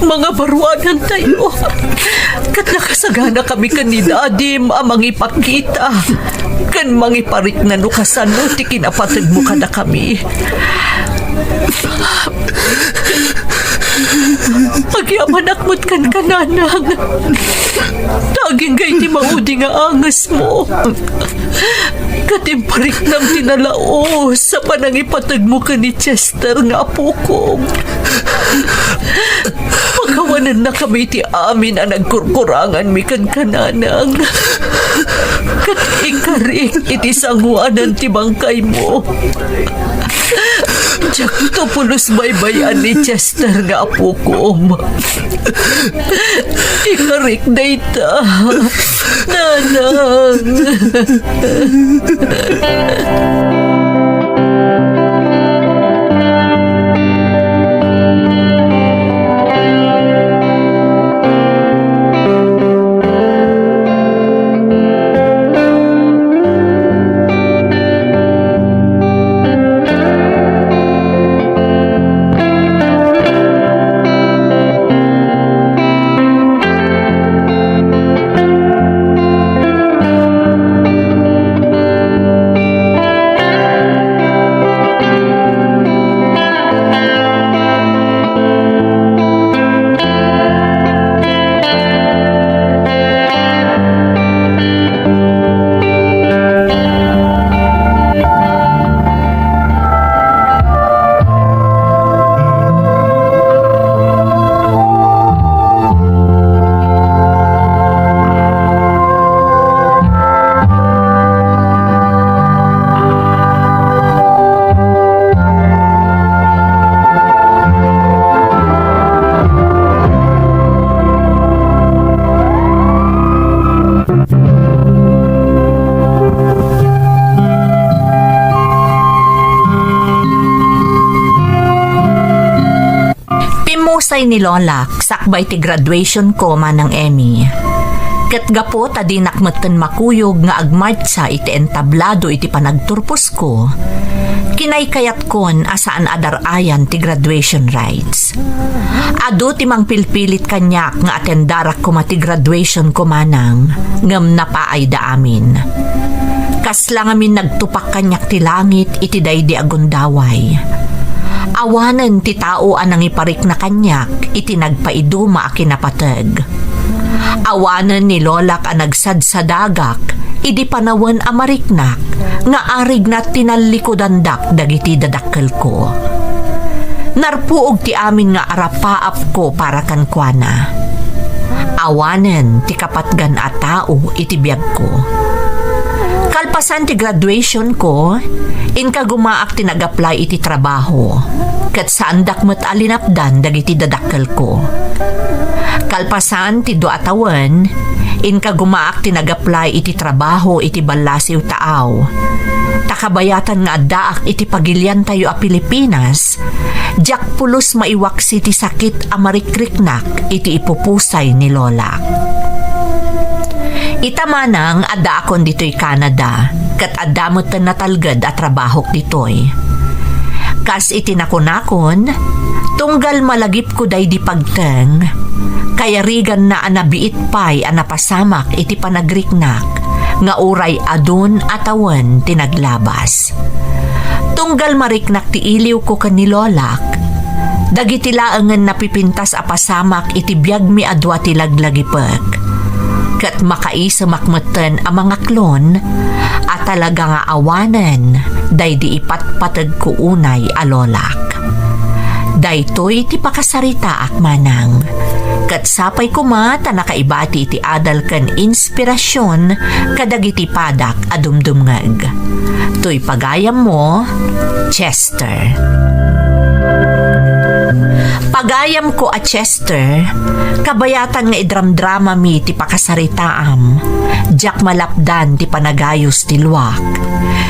Mangabaruanantayo. Ket nakasaganakami ken ni Dadim a mangipakita ken mangiparikna no kasano ti kinapategmo kadakami. Agyamanak met kenka, nanang. Ta agingga iti maudi nga angesmo. Ket impariknam ti nalaus a panangipategmo ken ni Chester nga apokom. Pakawanennakami iti amin a nagkurkuranganmi kenka, nanang. Ket ikarik iti sangoanan ti bangkaymo. Diakto pulos baybay-an ni Chester nga apokom. Ikarik dayta, nanang. Pimmusay ni Lolak sakbay ti graduation ko, Manang Emmy. Ket gapu ta dinak metten makuyog nga agmartsa iti entablado iti panagturposko, kinaykayatkon a saan a dar-ayan ti graduation rites. Adu ti mangpilpilit kaniak nga atendarak koma ti graduation ko, Manang, ngem napaayda amin. Kasla ngamin nagtupak kaniak ti langit iti daydi a gundaway. Awanen ti tao a nangiparikna kaniak iti nagpaiduma a kinapateg. Awanen ni Lolak a nagsadsadagak idi panawen a mariknak nga arigna ti nallikudandak dagiti dadakkelko. Narpuog ti amin nga arapaapko para kenkuana. Awanen ti kapatgan a tao iti biagko. Kalpasan ti graduation ko, inkagumaak ti nag-apply iti trabaho, ket saandak met a linapdan dagiti dadakkelko. Kalpasan ti dua a tawen, inkagumaak ti nag-apply iti trabaho iti ballasiw taaw. Ta kabayatan nga addaak iti pagiliantayo a Pilipinas, diak pulos maiwaksi ti sakit a marikriknak iti ipupusay ni Lolak. Ita manang addaakon ditoy Canada, ket adda met natalged a trabahok ditoy. Kas iti nakunakon, tunggal malagipko daydi pagteng, kayariganna a nabiit pay a napasamak iti panagriknak nga uray adun a tawen ti naglabas. Tunggal mariknak ti iliwko ken ni Lolak, dagiti laengen napipintas a pasamak iti biagmi a dua ti laglagipek. Ket makaisemak metten a mangaklon a talaga nga awanen daydi ipatpategko unay a Lolak. Daytoy ti pakasaritaak manang. ket sapay koma ta nakaibati iti adal ken inspirasion kadagiti padak a dumdumngeg. Toy pagayammo, Chester. Pagayamko a Chester, kabayatan nga idramdramami ti pakasaritaam, diak malapdan ti panagayos ti luak.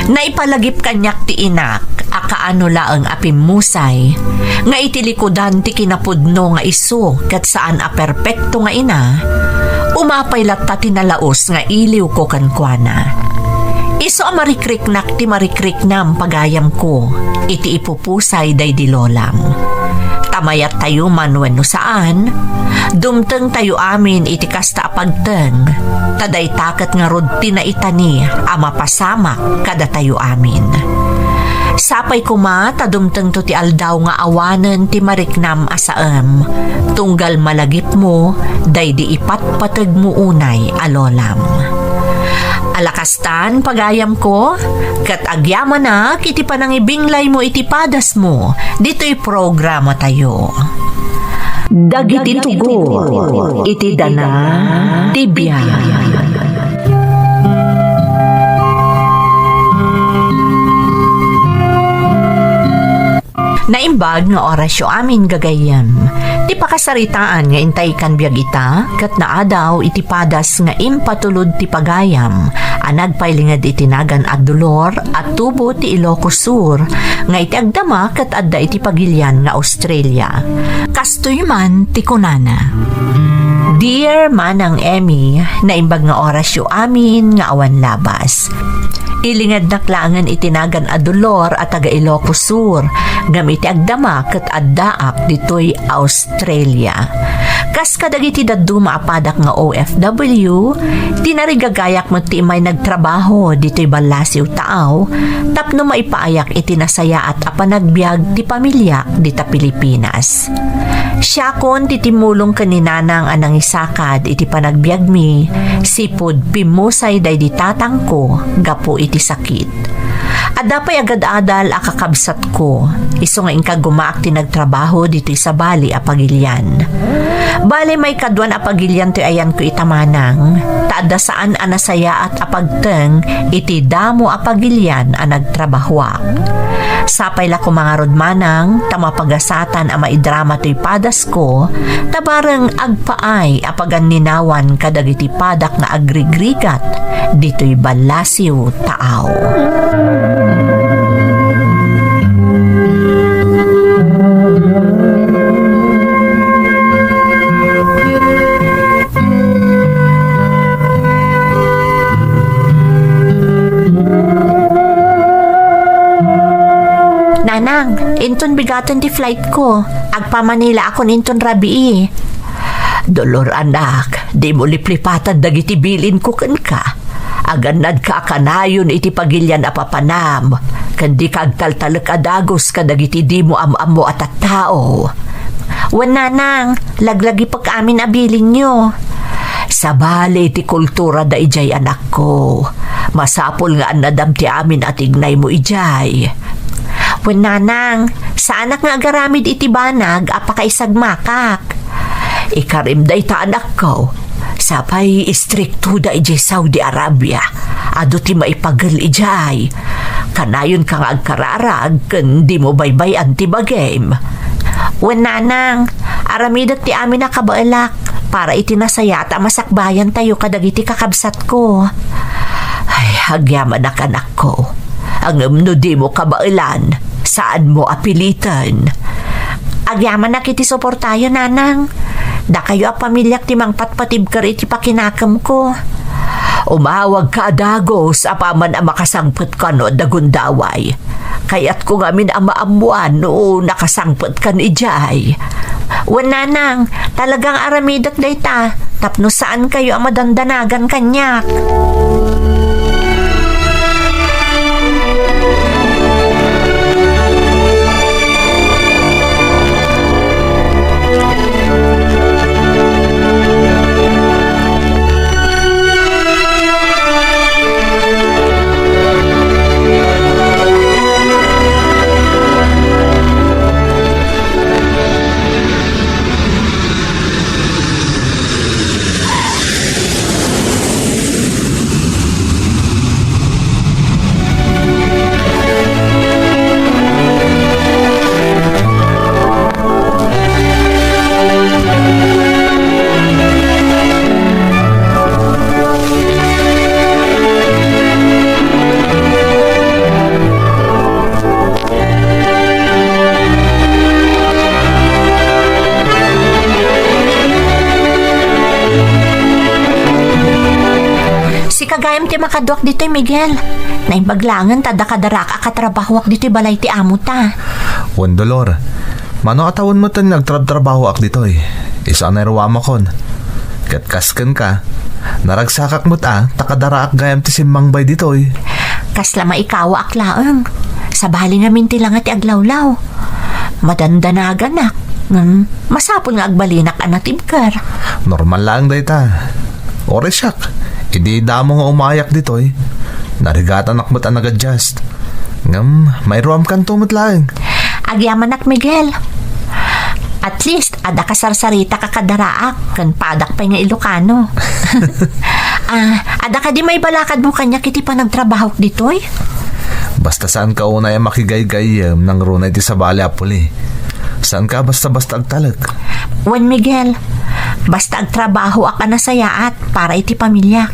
Naipalagip kaniak ti inak a kaano laeng a pimmusay, nga iti likudan ti kinapudno nga isu ket saan a perpekto nga ina, umapay latta ti nalaus nga iliwko kenkuana. Isu a marikriknak ti marikriknam pagayamko iti ipupusay daydi lolam. Ta mayattayo man wenno saan, dumtengtayo amin iti kasta a pagteng, ta dayta ket ngarud ti naitani a mapasamak kadatayo amin. Sapay koma ta dumtengto ti aldaw nga awanen ti mariknam a saem, tunggal malagipmo daydi ipatpategmo unay a lolam. Ala kastan, pagayamko, ket agyamanak iti panangibinglaymo iti padasmo ditoy programatayo. Dagiti tugot iti dana ti biag. Naimbag nga orasyo amin, gagayyem. Ti pakasaritaan nga intay kan biag ita, ket naadaw iti padas nga impatulod ti pagayam a nagpailinged iti nagan a Dolor a tubo ti Ilocos Sur, nga iti agdama ket adda iti pagilian nga Australia. Kastoy man ti kunana, Dear Manang Emmy, naimbag nga orasyo amin nga awan labas. Ilingednak laengen iti nagan a Dolor a taga Ilocos Sur, ngem iti agdama ket addaak ditoy Australia. Kas kadagiti dadduma a padak nga O F W, tinarigagayak met ti immay nagtrabaho ditoy ballasiw taaw tapno maipaayak iti nasayaat a panagbiag ti pamiliak dita Pilipinas. Siakon ti timmulong ken ni Nanang a nangisakad iti panagbiagmi, sipud pimmusay daydi tatangko gapu iti sakit. Adda pay agad-adal a kakabsatko, isu nga inkaggumaak ti nagtrabaho ditoy sabali a pagilian. Bale, maikaduan a pagilian toy ayanko ita, Manang, ta adda saan a nasayaat a pagteng iti damo a pagilian a nagtrabahoak. Sapay la koma ngarud, Manang, ta mapagasatan a maidrama toy padasko, ta bareng agpaay a paganninawan kadagiti padak nga agrigrigat ditoy ballasiw taaw. Nanang, inton bigaten ti flight ko. Agpa-Manila akon inton rabii. Dolor, anak, dimo liplipatan dagiti bilinko kenka. Agannadka a kanayon iti pagilian a papanam, ken dika agtaltalek a dagus kadagiti dimo am-ammo a tattao. Wen, Nanang, laglagipek amin a bilinyo. Sabali ti kultura da idiay, anakko. Masapul nga annadam ti amin a tignaymo idiay. Wen, Nanang, saanak nga agaramid iti banag a pakaisagmakak. Ikarim dayta, anakko. Sapay istrikto da idiay Saudi Arabia. Adu ti maipagel idiay. Kanayonka nga agkararag ken dimo baybay-an ti bagim. Wen, Nanang, aramidek ti amin a kabaelak para iti nasayaat a masakbayantayo kadagiti kakabsatko. Ay, agyamanak, anakko. Ngem no dimo kabaelan, saanmo a piliten. Agyamanak iti suportayo, Nanang. Dakayo a pamiliak ti mangpatpatibker iti pakinakemko. Umawagka a dagus apaman a makasangpetka no adda gundaway. Kayatko ngamin a maammoan no nakasangpetkan idiay. Wen, Nanang, talagang aramidek dayta tapno saankayo a madandanagan kaniak. Em ti makaduak ditoy, Miguel. Naimbag laengen ta adda kadaraak a katrabahoak ditoy balay ti amo ta. Wen, Dolor, mano a tawen metten nga agtrabtrabahoak ditoy. Isu a nairuamakon. Ket kas kenka, naragsakak met a ta kadaraak gayam ti simmangbay ditoy. Kasla maikawaak laeng. Sabali ngamin ti langa ti aglawlaw. Madandanaganak, ngem masapul nga agbalinak a natibker. Normal laeng dayta. Uray siak, idi damo nga umayak ditoy, narigatanak met a nag-adjust. Ngem mairuamkanto met laeng. Agyamanak, Miguel. At least, adda kasarsaritaka kadaraak, ken padak pay nga Ilocano. Ah, adda kadi maibalakadmo kaniak iti panagtrabahok ditoy? Basta saanka unay a makigaygayyem nangruna iti sabali a puli. Saanka basta-basta agtalek. Wen, Miguel, basta agtrabahoak a nasayaat para iti pamiliak.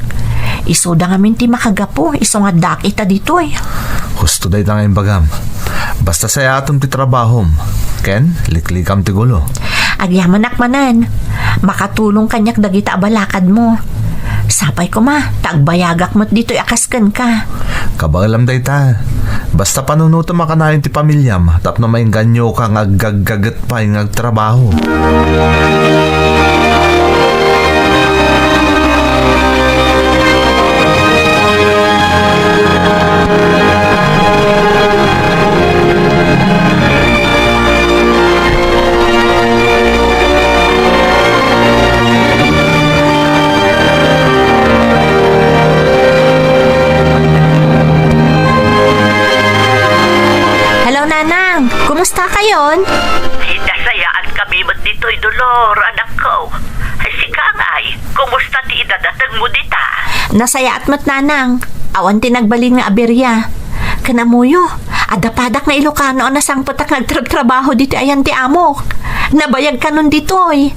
Isuda ngamin ti makagapu, isu nga addaak ita ditoy. Husto dayta nga imbagam. Basta sayaatem ti trabahom, ken liklikam ti gulo. Agyamanak manen, makatulong kaniak dagita a balakadmo. Sapay koma, ta agbayagak met ditoy a kas kenka. Kabaelam dayta. Basta panunotem a kanayon ti pamiliam tapno maingganyoka nga aggaggaget pay nga agtrabaho. Hello, Nanang. Kumusta kayon? Ay, nasayaat kami met ditoy, Dolor, anakko. Ay, sika ngay, kumusta ti idadatengmo dita? Nasayaat met, Nanang. Awan ti nagbalin nga aberia. Ken ammoyo, adda padak nga Ilocano a nasangpetak nga agtrabtrabaho ditoy ayan ti amok. Nabayag kanon ditoy.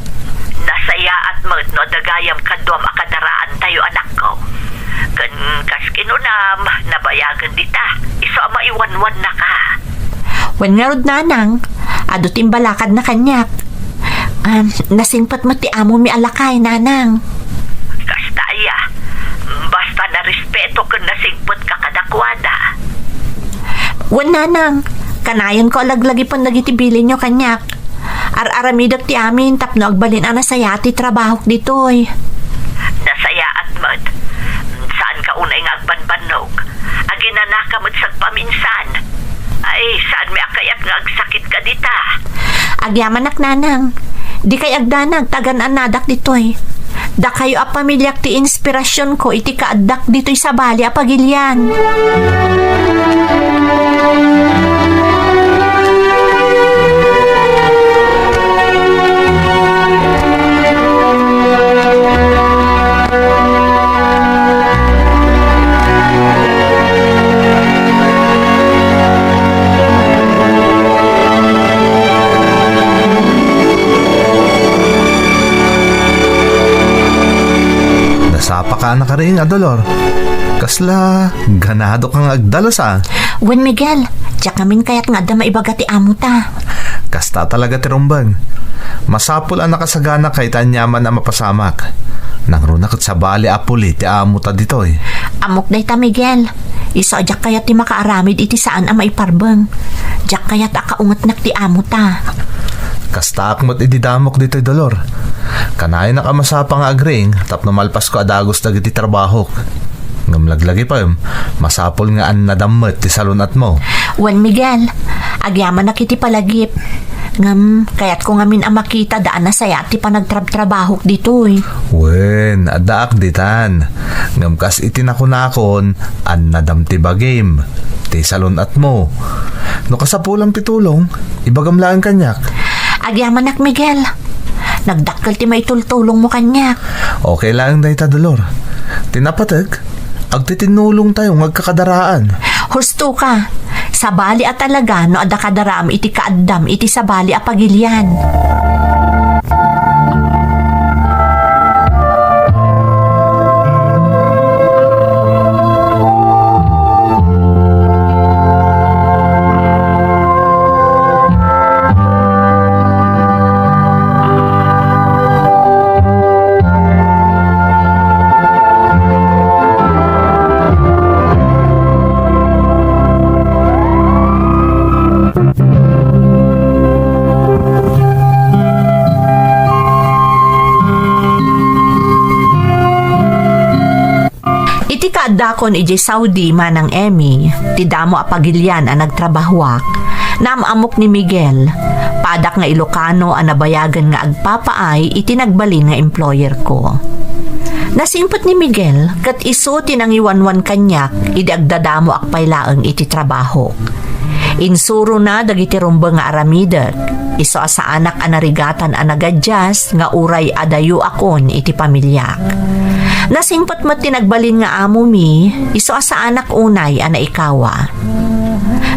Nasayaat met no adda gayam kaduam a kadaraantayo, anakko. Ken kas kinunam, nabayagen dita. Isu a maiwanwannaka. Wen ngarud, Nanang, adu ti imbalakadna kaniak. Ah, nasingpet met ti amomi a lakay, Nanang. Kasta aya, basta narespeto ken nasingpetka kadakuada. Wen, Nanang, kanayonko a laglagipen dagiti bilinyo kaniak. Ar-aramidek ti amin tapno agbalin a nasayaat ti trabahok ditoy. Nasayaat met. Saanka unay nga agbanbannog. Aginanaka met sagpaminsan. Ay, saanmi a kayat nga agsakitka dita. Agyamanak, Nanang. Dikay agdanag ta agan-annadak ditoy. Dakayo a pamiliak ti inspirasionko iti kaaddak ditoy sabali a pagilian. Nasapaka a nakariing a Dolor. Kasla ganadoka nga agdalus a. Wen, Miguel, diak ngamin kayat nga adda maibaga ti amo ta. Kasta talaga ti rumbeng. Masapul a nakasagana kay ta aniaman a mapasamak. Nangruna ket sabali a puli ti amo ta ditoy. Ammok dayta, Miguel. Isu a diak kayat ti makaaramid iti saan a maiparbeng. Diak kayat a kaungetnak ti amo ta. Kastaak met idi damok ditoy, Dolor. Kanayonak a masapa nga agriing tapno malpasko a dagus dagiti trabahok. Ngem laglagipem, masapul nga annadam met ti salun-atmo. Wen, Miguel, agyamanak iti palagip. Ngem, kayatko ngamin a makita daan a sayaat ti panagtrabtrabahok ditoy. Wen, addaak ditan. Ngem kas iti nakunakon, annadam ti bagim, ti salun-atmo. No kasapulam ti tulong, ibagam laeng kaniak. Agyamanak, Miguel. Nagdakkel ti maitultulongmo kaniak. Okay laeng dayta, Dolor. Ti napatek, agtitinnulongtayo nga agkakadaraan. Husto ka. Sabali a talaga no adda kadaraam iti kaaddam iti sabali a pagilian. Dakon idiay Saudi, Manang Emmy, ti damo a pagilian a nagtrabahoak. Naam-ammok ni Miguel. Padak nga Ilocano a nabayagen nga agpapaay iti nagbalin nga employer ko. Nasingpet ni Miguel ket isu ti nangiwanwan kaniak idi agdadamoak pay laeng iti trabahok. Insurona dagiti rumbeng nga aramidek. Isu a saanak a narigatan a nagadias nga uray adayoakon iti pamiliak. Nasingpet met ti nagbalin nga amomi, isu a saanak unay a naikawa.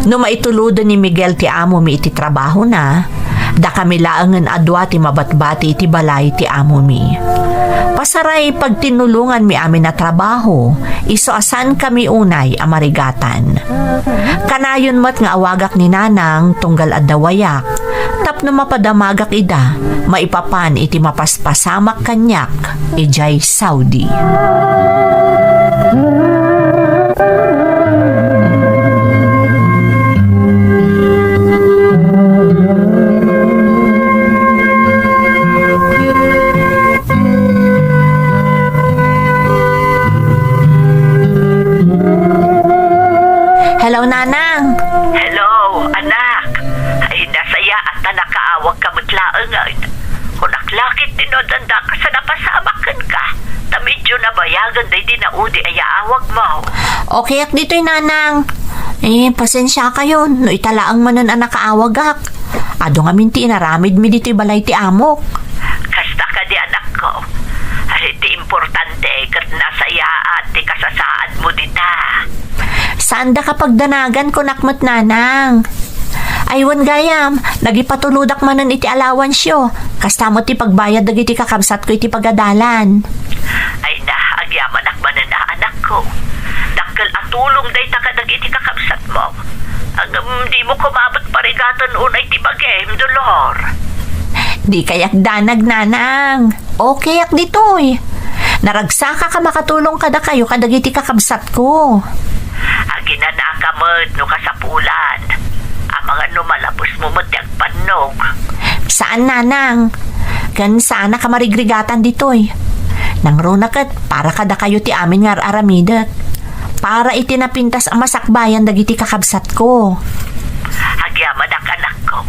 No maituloden ni Miguel ti amomi iti trabahona, dakami laengen a dua ti mabatbati iti balay ti amomi. Pasaray pagtinnulonganmi amin a trabaho, isu a saankami unay a marigatan. Kanayon met nga awagak ni Nanang tunggal adda wayak, tapno mapadamagak ida maipapan iti mapaspasamak kaniak idiay Saudi. Hello, Nanang. Hello, anak. Ay, nasayaat ta nakaawagka met laengen. Kunak la ketdi no adda ka sa napasamak kenka. Ta medyo nabayagen daydi naudi a yaawagmo. Okayak ditoy, Nanang. Eh, pasensiakayon no ita laeng manen a nakaawagak. Adu ngamin ti inaramidmi ditoy balay ti amok. Kasta kadi, anakko. Ay, ti importante ket nasayaat ti kasasaadmo dita. Saandaka pagdanagan, kunak met, Nanang. Ay, wen gayam, nagipatulodak manen iti allowanceyo. Kasta met ti pagbayad dagiti kakabsatko iti pagadalan. Ay na, agyamanak manen a, anakko. Dakkel a tulong dayta kadagiti kakabsatmo. Ngem dimo koma met parigaten unay ti bagim, Dolor. Di kayak danag, Nanang. Okayak ditoy. Naragsakak a makatulong kadakayo kadagiti kakabsatko. Aginanaka met no kasapulan. Amangan no malabosmo met ti agpannog. Saan, Nanang. Ken saanak a marigrigatan ditoy. Nangruna ket para kadakayo ti amin nga ar-aramidek. Para iti napintas a masakbayan dagiti kakabsatko. Agyamanak, anakko.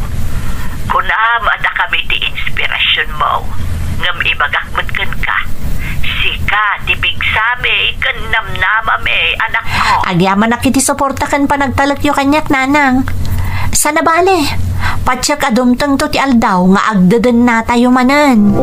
Kunam a dakami ti inspirasionmo, ngem ibagak met kenka, sika ti pigsami ken namnamami, anakko. Agyamanak iti suporta ken panagtalekyo kaniak, Nanang. Sana bale, patiek a dumtengto ti aldaw nga agdedennatayo manen.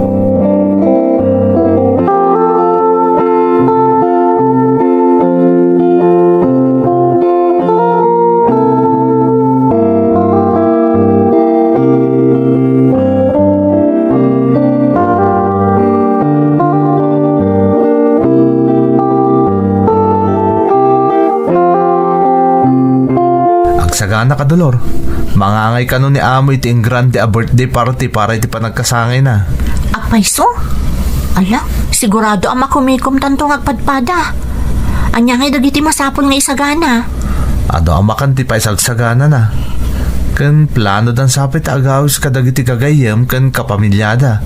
Agsagana ka, Dolor. Mangangay kano ni amo iti ingrande a birthday party para iti panagkasangayna. Apay isu? Ala, sigurado a makumikom tanto nga agpadpada. Ania ngay dagiti masapul nga isagana? Adu a makan ti paisagsaganana. Ken planodan sapay ti agawis kadagiti gagayyem ken kapamiliada.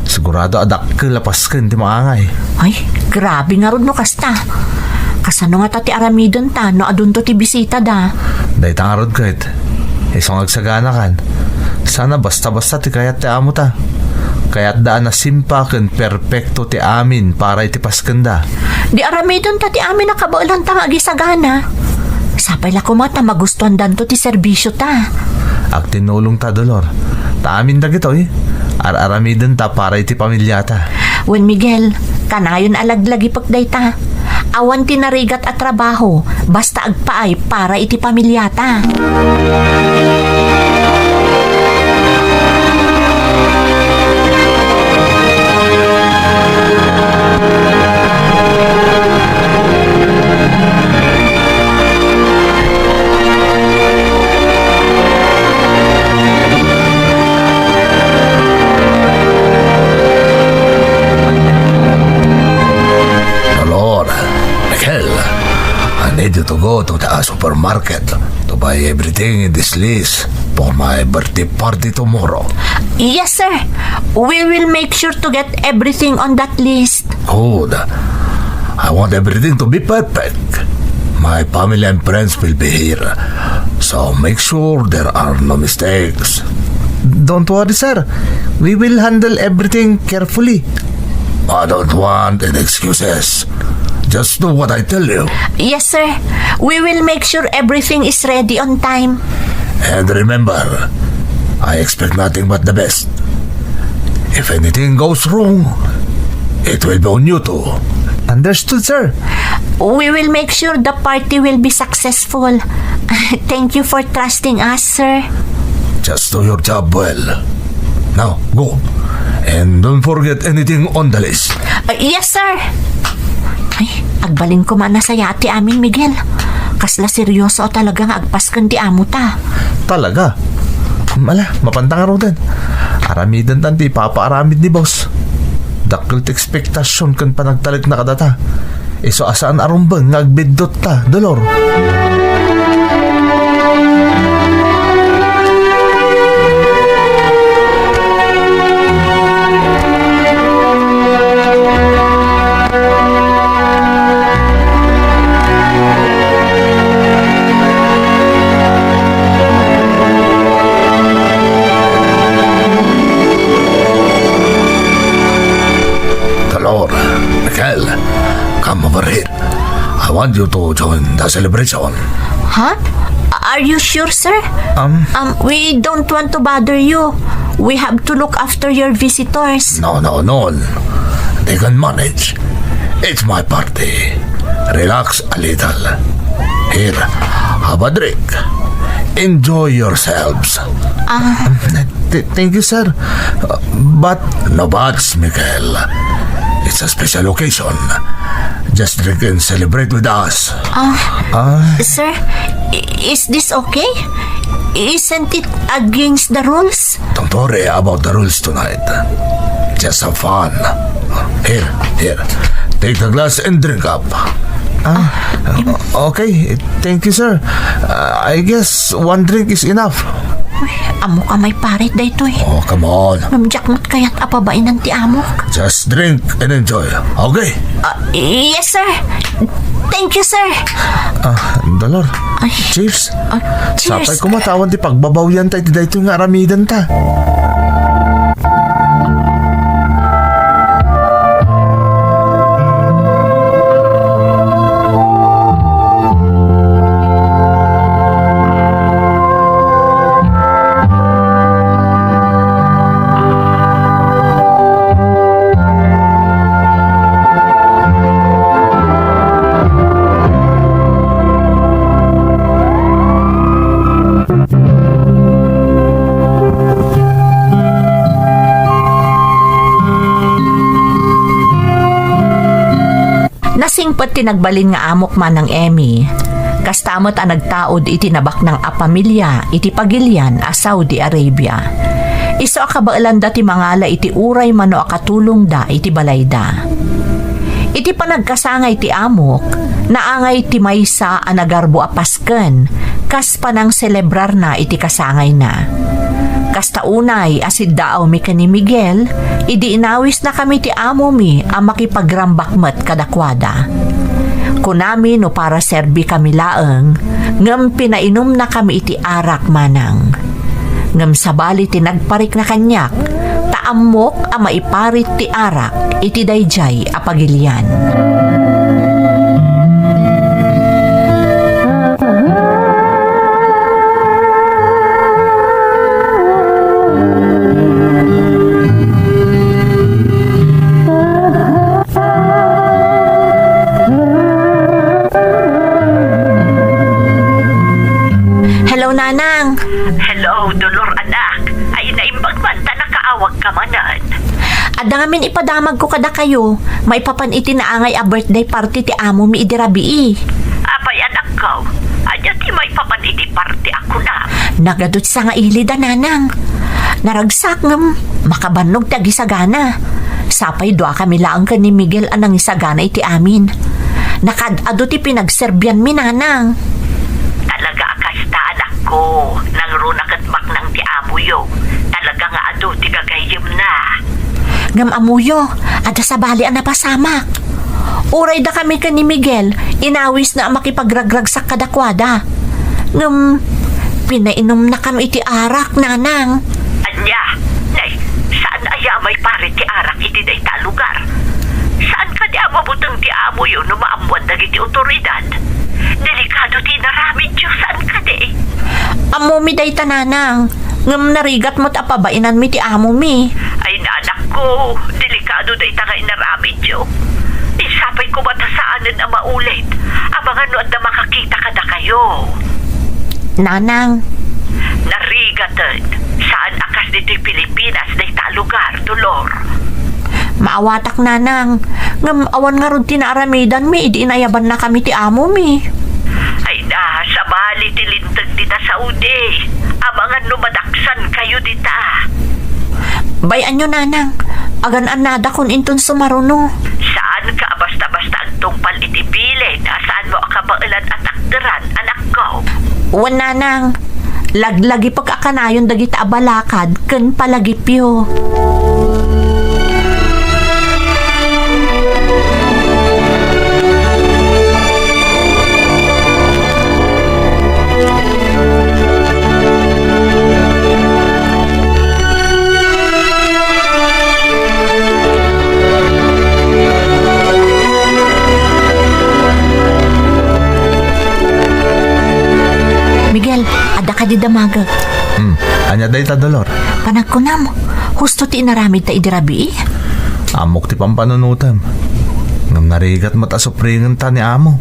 Sigurado a dakkel a pasken ti mangangay. Ay, grabe ngarud no kasta. Kasano ngata ti aramidenta no adunto ti bisitada? Dayta ngarud ket, isu nga agsaganakan. Sana basta-basta ti kayat ti amota. Kayatda a nasimpa ken perpekto ti amin para iti paskenda. Di aramidenta ti amin a kabaelanta nga agisagana. Sapay la koma ta magustuandanto ti serbisiota. Agtinnulongta, Dolor. Ta amin dagitoy, ar-aramidenta para iti pamiliata. Wen, Miguel, kanayon a laglagipek dayta. Awan ti narigat a trabaho, basta agpaay para iti pamiliata. Dolor, Miguel, I need you to go to the supermarket to buy everything in this list for my birthday party tomorrow. Yes, sir. We will make sure to get everything on that list. Good. I want everything to be perfect. My family and friends will be here, so make sure there are no mistakes. Don't worry, sir. We will handle everything carefully. I don't want any excuses. Just do what I tell you. Yes, sir. We will make sure everything is ready on time. And remember, I expect nothing but the best. If anything goes wrong, it will be on you too. Understood, sir. We will make sure the party will be successful. Thank you for trusting us, sir. Just do your job well. Now, go. And don't forget anything on the list. Uh, yes, sir. Ay, agbalin ko man a saya ti amin, Miguel. Kasla seryoso talaga nga agpasken ti amo ta. Talaga? Ala, mapanta ngaruden. Aramiden tan ti ipapaaramid ni boss. Dakkel ti ekspektasion ken panagtalekna kadata. Isu a saan a rumbeng nga agbiddut ta, Dolor. Dolor, Miguel, come over here. I want you to join the celebration. Huh? Are you sure, sir? Um, Um, we don't want to bother you. We have to look after your visitors. No, no, no. They can manage. It's my party. Relax a little. Here, have a drink. Enjoy yourselves. Ah. Th- thank you, sir. Uh, but No buts, Miguel. It's a special occasion. Just drink and celebrate with us. Ah, Ah. Sir, i- is this okay? Isn't it against the rules? Don't worry about the rules tonight. Just have fun. Here, here. Take the glass and drink up. Ah, okay. Thank you, sir. Uh, I guess one drink is enough. Uy, ammok a maiparit daytoy. Oh, come on. Ngem diak met kayat a pabainan ti amok. Just drink and enjoy. Okay? Ah, yes, sir. Thank you, sir. Ah, Dolor. Ay. Cheers. Ah, cheers. Sapay koma ta awan ti pagbabawian ta iti daytoy nga aramiden ta. Nasingpet ti nagbalin nga amok, Manang Emmy. Kasta met a nagtaud iti nabaknang a pamilia iti pagilian a Saudi Arabia. Isu a kabaelanda ti mangala iti uray mano a katulongda iti balayda. Iti panagkasangay ti amok, naangay ti maysa a nagarbo a pasken kas panangselebrar na iti kasangayna. Kasta unay a siddaawmi ken ni Miguel, idi inawisnakami ti amomi a makipagrambak met kadakuada. Kunami no para serbikami laeng, ngem pinainumnakami iti arak manang. Ngem sabali ti nagparikna kaniak, ta ammok a maiparit ti arak iti daydiay a pagilian. Hello, Nanang. Hello, Dolor, anak. Ay, naimbag man ta nakaawag ka manen. Adda ngamin ipadamagko kadakayo, maipapan iti naangay a birthday party ti amomi idi rabii. Apay, anakko, ania ti maipapan iti party a kunam? Nagadu ti sangailida, Nanang. Naragsak ngem makabannog ti agisagana. Sapay duakami laeng ken ni Miguel a nangisagana iti amin. Nakaad-adu ti pinagserbianmi, Nanang. Talaga a kasta, anakko. Nangruna ket baknang ti amoyo. Talaga nga adu ti gagayyemna. Ngem ammoyo, adda sabali a napasamak. Uray dakami ken ni Miguel, inawisna a makipagragragsak kadakuada. Ngem, pinainumnakam iti arak, nanang. Ania? Nay, saan aya a maiparit ti arak iti dayta a lugar? Saan kadi a mabuteng ti amoyo no maammuan dagiti otoridad? Delikado ti inaramidyo, saan kadi? Ammomi dayta, nanang. Ngem narigat met a pabainanmi ti amomi. Ay, nanakko, delikado dayta nga inaramidyo. Insapay koma ta saanen a maulit. Amangan no adda makakita kadakayo. Nanang. Narigaten, saan a kas ditoy Pilipinas dayta a lugar, Dolor. Maawatak, nanang. Ngem awan ngarud ti naaramidanmi idi inayabannakami ti amomi. Ay na, sabali ti linteg dita Saudi. Amangan no madaksankayo dita. Bay-anyo, nanang. Agan-annadakon inton sumaruno. Saanka a basta-basta agtungpal iti bilin a saanmo a kabaelan a takderan, anakko. Wen, nanang. Laglagipek a kanayon dagita a balakad ken palagipyo. Miguel, adda kadi damagek? Hmm, ania dayta, Dolor? Panagkunam, husto ti inaramidta idi rabii? Ammok ti pampanunotem. Ngem narigat met a supringenta ni amo.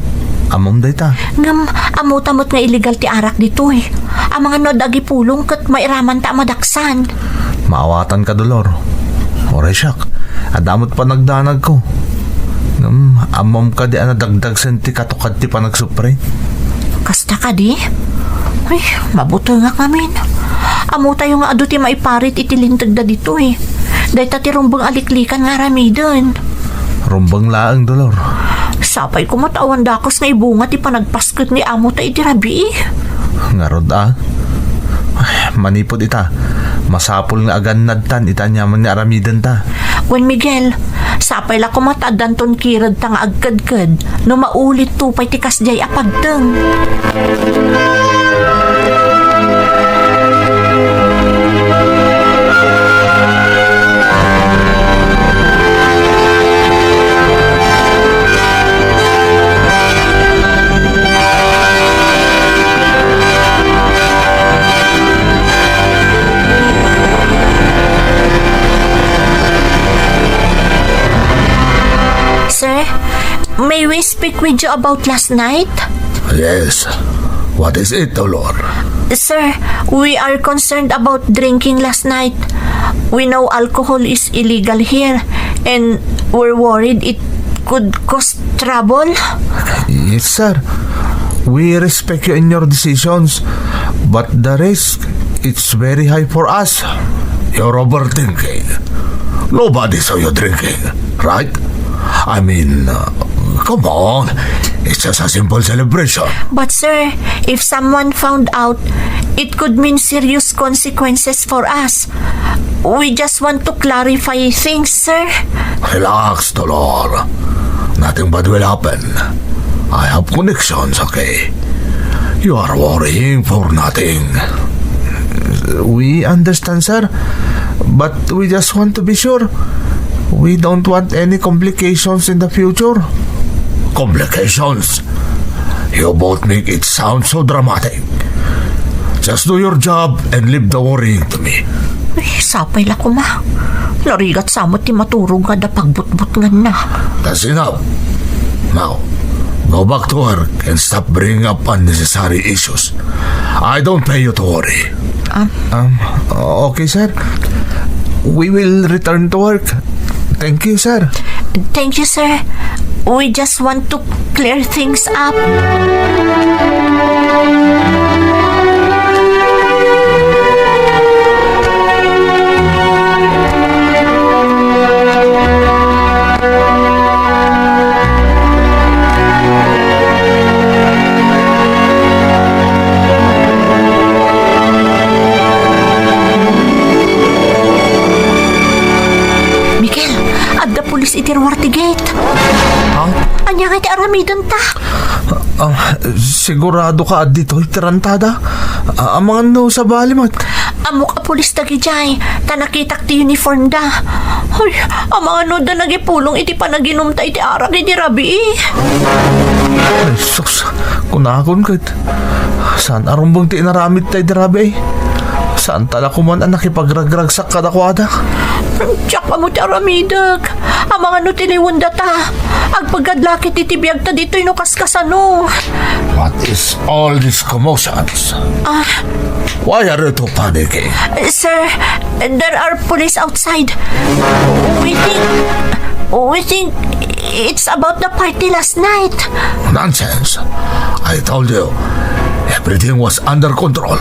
Ammom dayta. Ngem, ammota met nga illegal ti arak ditoy. Amangan no adda agipulong ket mairamanta a madaksan. Maawatanka, Dolor. Uray siak, adda met panagdanagko. Ngem, ammom kadi a nadagdagsen ti katukad ti panagsupring? Kasta kadi? Ay, mabutengak ngamin. Ammotayo nga adu ti maiparit iti lintegda ditoy. Dayta ti rumbeng a liklikan nga aramiden. Rumbeng laeng, Dolor. Sapay koma ta awan dakes nga ibunga ti panagpasket ni amota iti rabii. Ngarud a. Ay, manipud ita, masapul nga agannadtan iti aniaman nga aramidenta. Wen, Miguel, sapay la koma ta addanton kiredta nga agkedked no maulitto pay ti kasdiay a pagteng. Sir, may we speak with you about last night? Yes. What is it, Dolor? Sir, we are concerned about drinking last night. We know alcohol is illegal here, and we're worried it could cause trouble. Yes, sir. We respect you in your decisions, but the risk, it's very high for us. You're overthinking. Nobody saw you drinking, right? I mean, uh, come on. It's just a simple celebration. But sir, if someone found out, it could mean serious consequences for us. We just want to clarify things, sir. Relax, Dolor. Nothing bad will happen. I have connections, okay? You are worrying for nothing. We understand, sir. But we just want to be sure. We don't want any complications in the future. Complications? You both make it sound so dramatic. Just do your job and leave the worrying to me. Ay, sapay la koma. Narigat sa met ti maturog nga adda pagbutbutnganna. That's enough. Now, go back to work and stop bringing up unnecessary issues. I don't pay you to worry. Um, Um, okay, sir. We will return to work. Thank you, sir. Thank you, sir. We just want to clear things up. Miguel, adda pulis iti ruar ti gate. Ha? Ania nga ti aramidenta? Ah, sigurado ka a ditoy ti rantada? Ah, amangan no sabali met? Ammok a pulis dagidiay, ta nakitak ti uniformda. Ay, amangan no adda nagipulong iti panaginumta iti arak idi rabii. Ay, sus, kunakon ket, saan a rumbeng ti inaramidta idi rabii? Saanta la koman a nakipagragragsak kadakuada? Diak ammo ti aramidek. Amangan no ti liwendata. Agpagkadlakit iti biagta ditoy no kaskasano. What is all this commotions? Ah. Why are you two panicking? Sir, there are police outside. We think, we think it's about the party last night. Nonsense. I told you, everything was under control.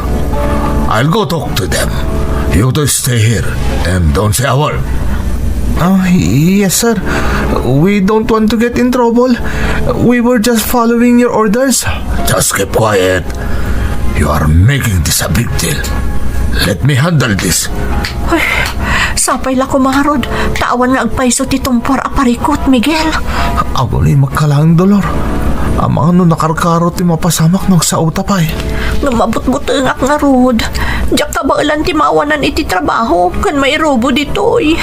I'll go talk to them. You two stay here and don't say a word. Ah, yes, sir. We don't want to get in trouble. We were just following your orders. Just keep quiet. You are making this a big deal. Let me handle this. Ay, sapay la koma ngarud, ta awan nga agpayso ti tumpuar a parikut, Miguel. Aguloy, magkalaeng Dolor. Amangan no nakarkaro ti mapasamak no agsao ta pay. No mabutbutengak ngarud, diak kabaelan ti maawanan iti trabaho ken mairubo ditoy.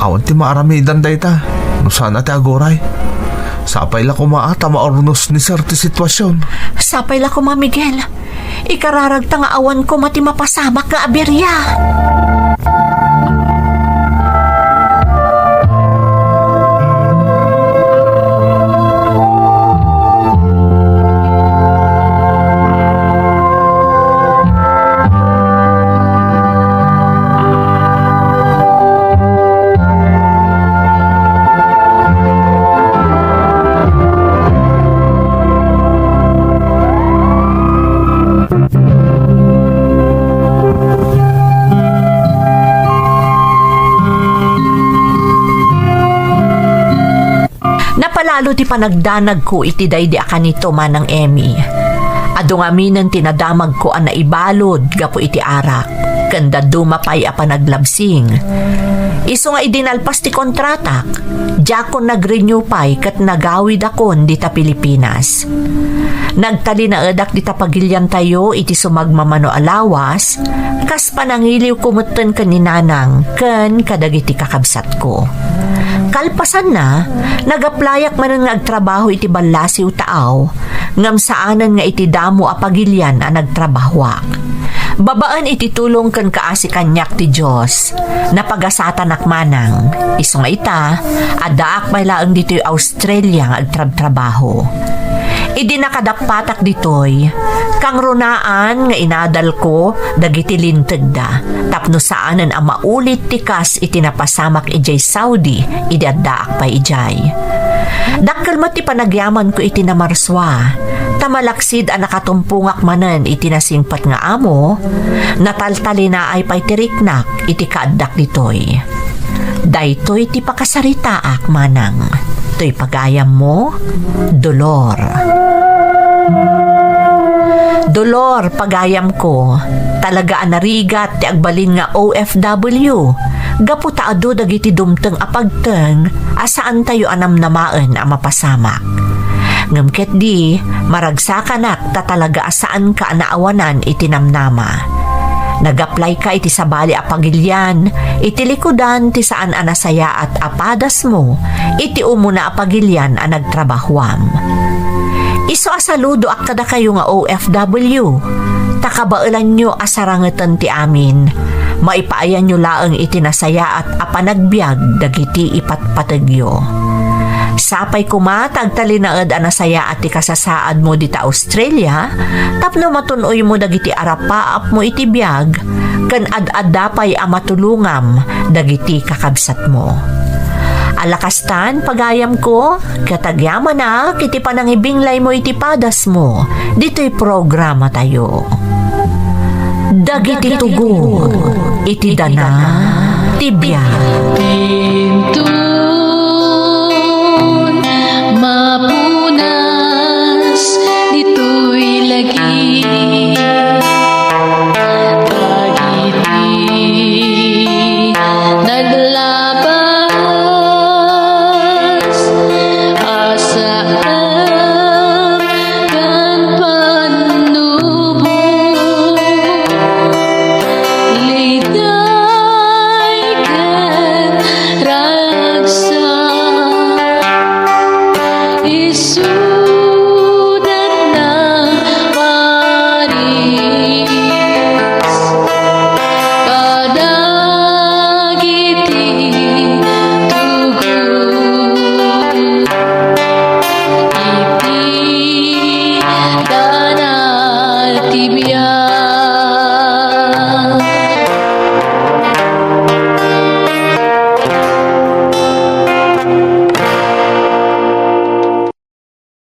Awan ti maaramidan dayta no saan a ti aguray. Sapay la koma a ta maurnos ni Sir ti situasion. Sapay la koma, Miguel. Ikararagta nga awan koma ti mapasamak nga aberia. Napalalo ti panagdanagko iti daydi a kanito, Manang Emmy. Adu ngaminen ti nadamagko a naibalud gapu iti arak, ken dadduma pay a panaglabsing. Isu nga idi nalpas ti kontratak, diakon nag-renew pay ket nagawidakon dita Pilipinas. Nagtalinaedak dita pagiliantayo iti sumagmamano a lawas, kas panangiliwko metten ken ni Nanang ken kadagiti kakabsatko. Kalpasanna, nag-applyak manen nga agtrabaho iti ballasiw taaw, ngem saanen nga iti damo a pagilian a nagtrabahoak. Babaen iti tulong ken kaasi kaniak ti Dios, napagasatanak manang. Isu nga ita, addaak pay laeng ditoy Australia nga agtrabtrabaho. Idi nakadappatak ditoy, kangrunaan nga inadalko dagiti lintegda tapno saanen a maulit ti kas iti napasamak idiay Saudi idi addaak pay idiay. Dakkel met ti panagyamanko iti namarsua, ta malaksid a nakatumpongak manen iti nasingpet nga amo, nataltalinaay pay ti riknak iti kaaddak ditoy. Daytoy ti pakasaritaak manang. Toy pagayammo, Dolor. Dolor, pagayamko, talaga a narigat ti agbalin nga O F W. Gapu ta adu dagiti dumteng a pagteng a saantayo a namnamaen a mapasamak. Ngem ketdi, maragsakanak ta talaga a saanka a naawanan iti namnama. Nag-apply ka iti sabali a pagilian, iti likudan ti saan a nasayaat a padasmo iti umuna a pagilian a nagtrabahoam. Isu a saludoak kadakayo nga O F W, ta kabaelanyo a sarangeten ti amin. Maipaayanyo laeng iti nasayaat a panagbiag dagiti ipatpategyo. Sapay koma ta agtalinaed a nasayaat ti kasasaadmo dita Australia tapno matun-oymo dagiti arapaapmo iti biag ken ad-adda pay a matulongam dagiti kakabsatmo. Ala kastan, pagayamko, ket agyamanak iti panangibinglaymo iti padasmo ditoy programatayo. Dagiti tugot iti dana ti biag.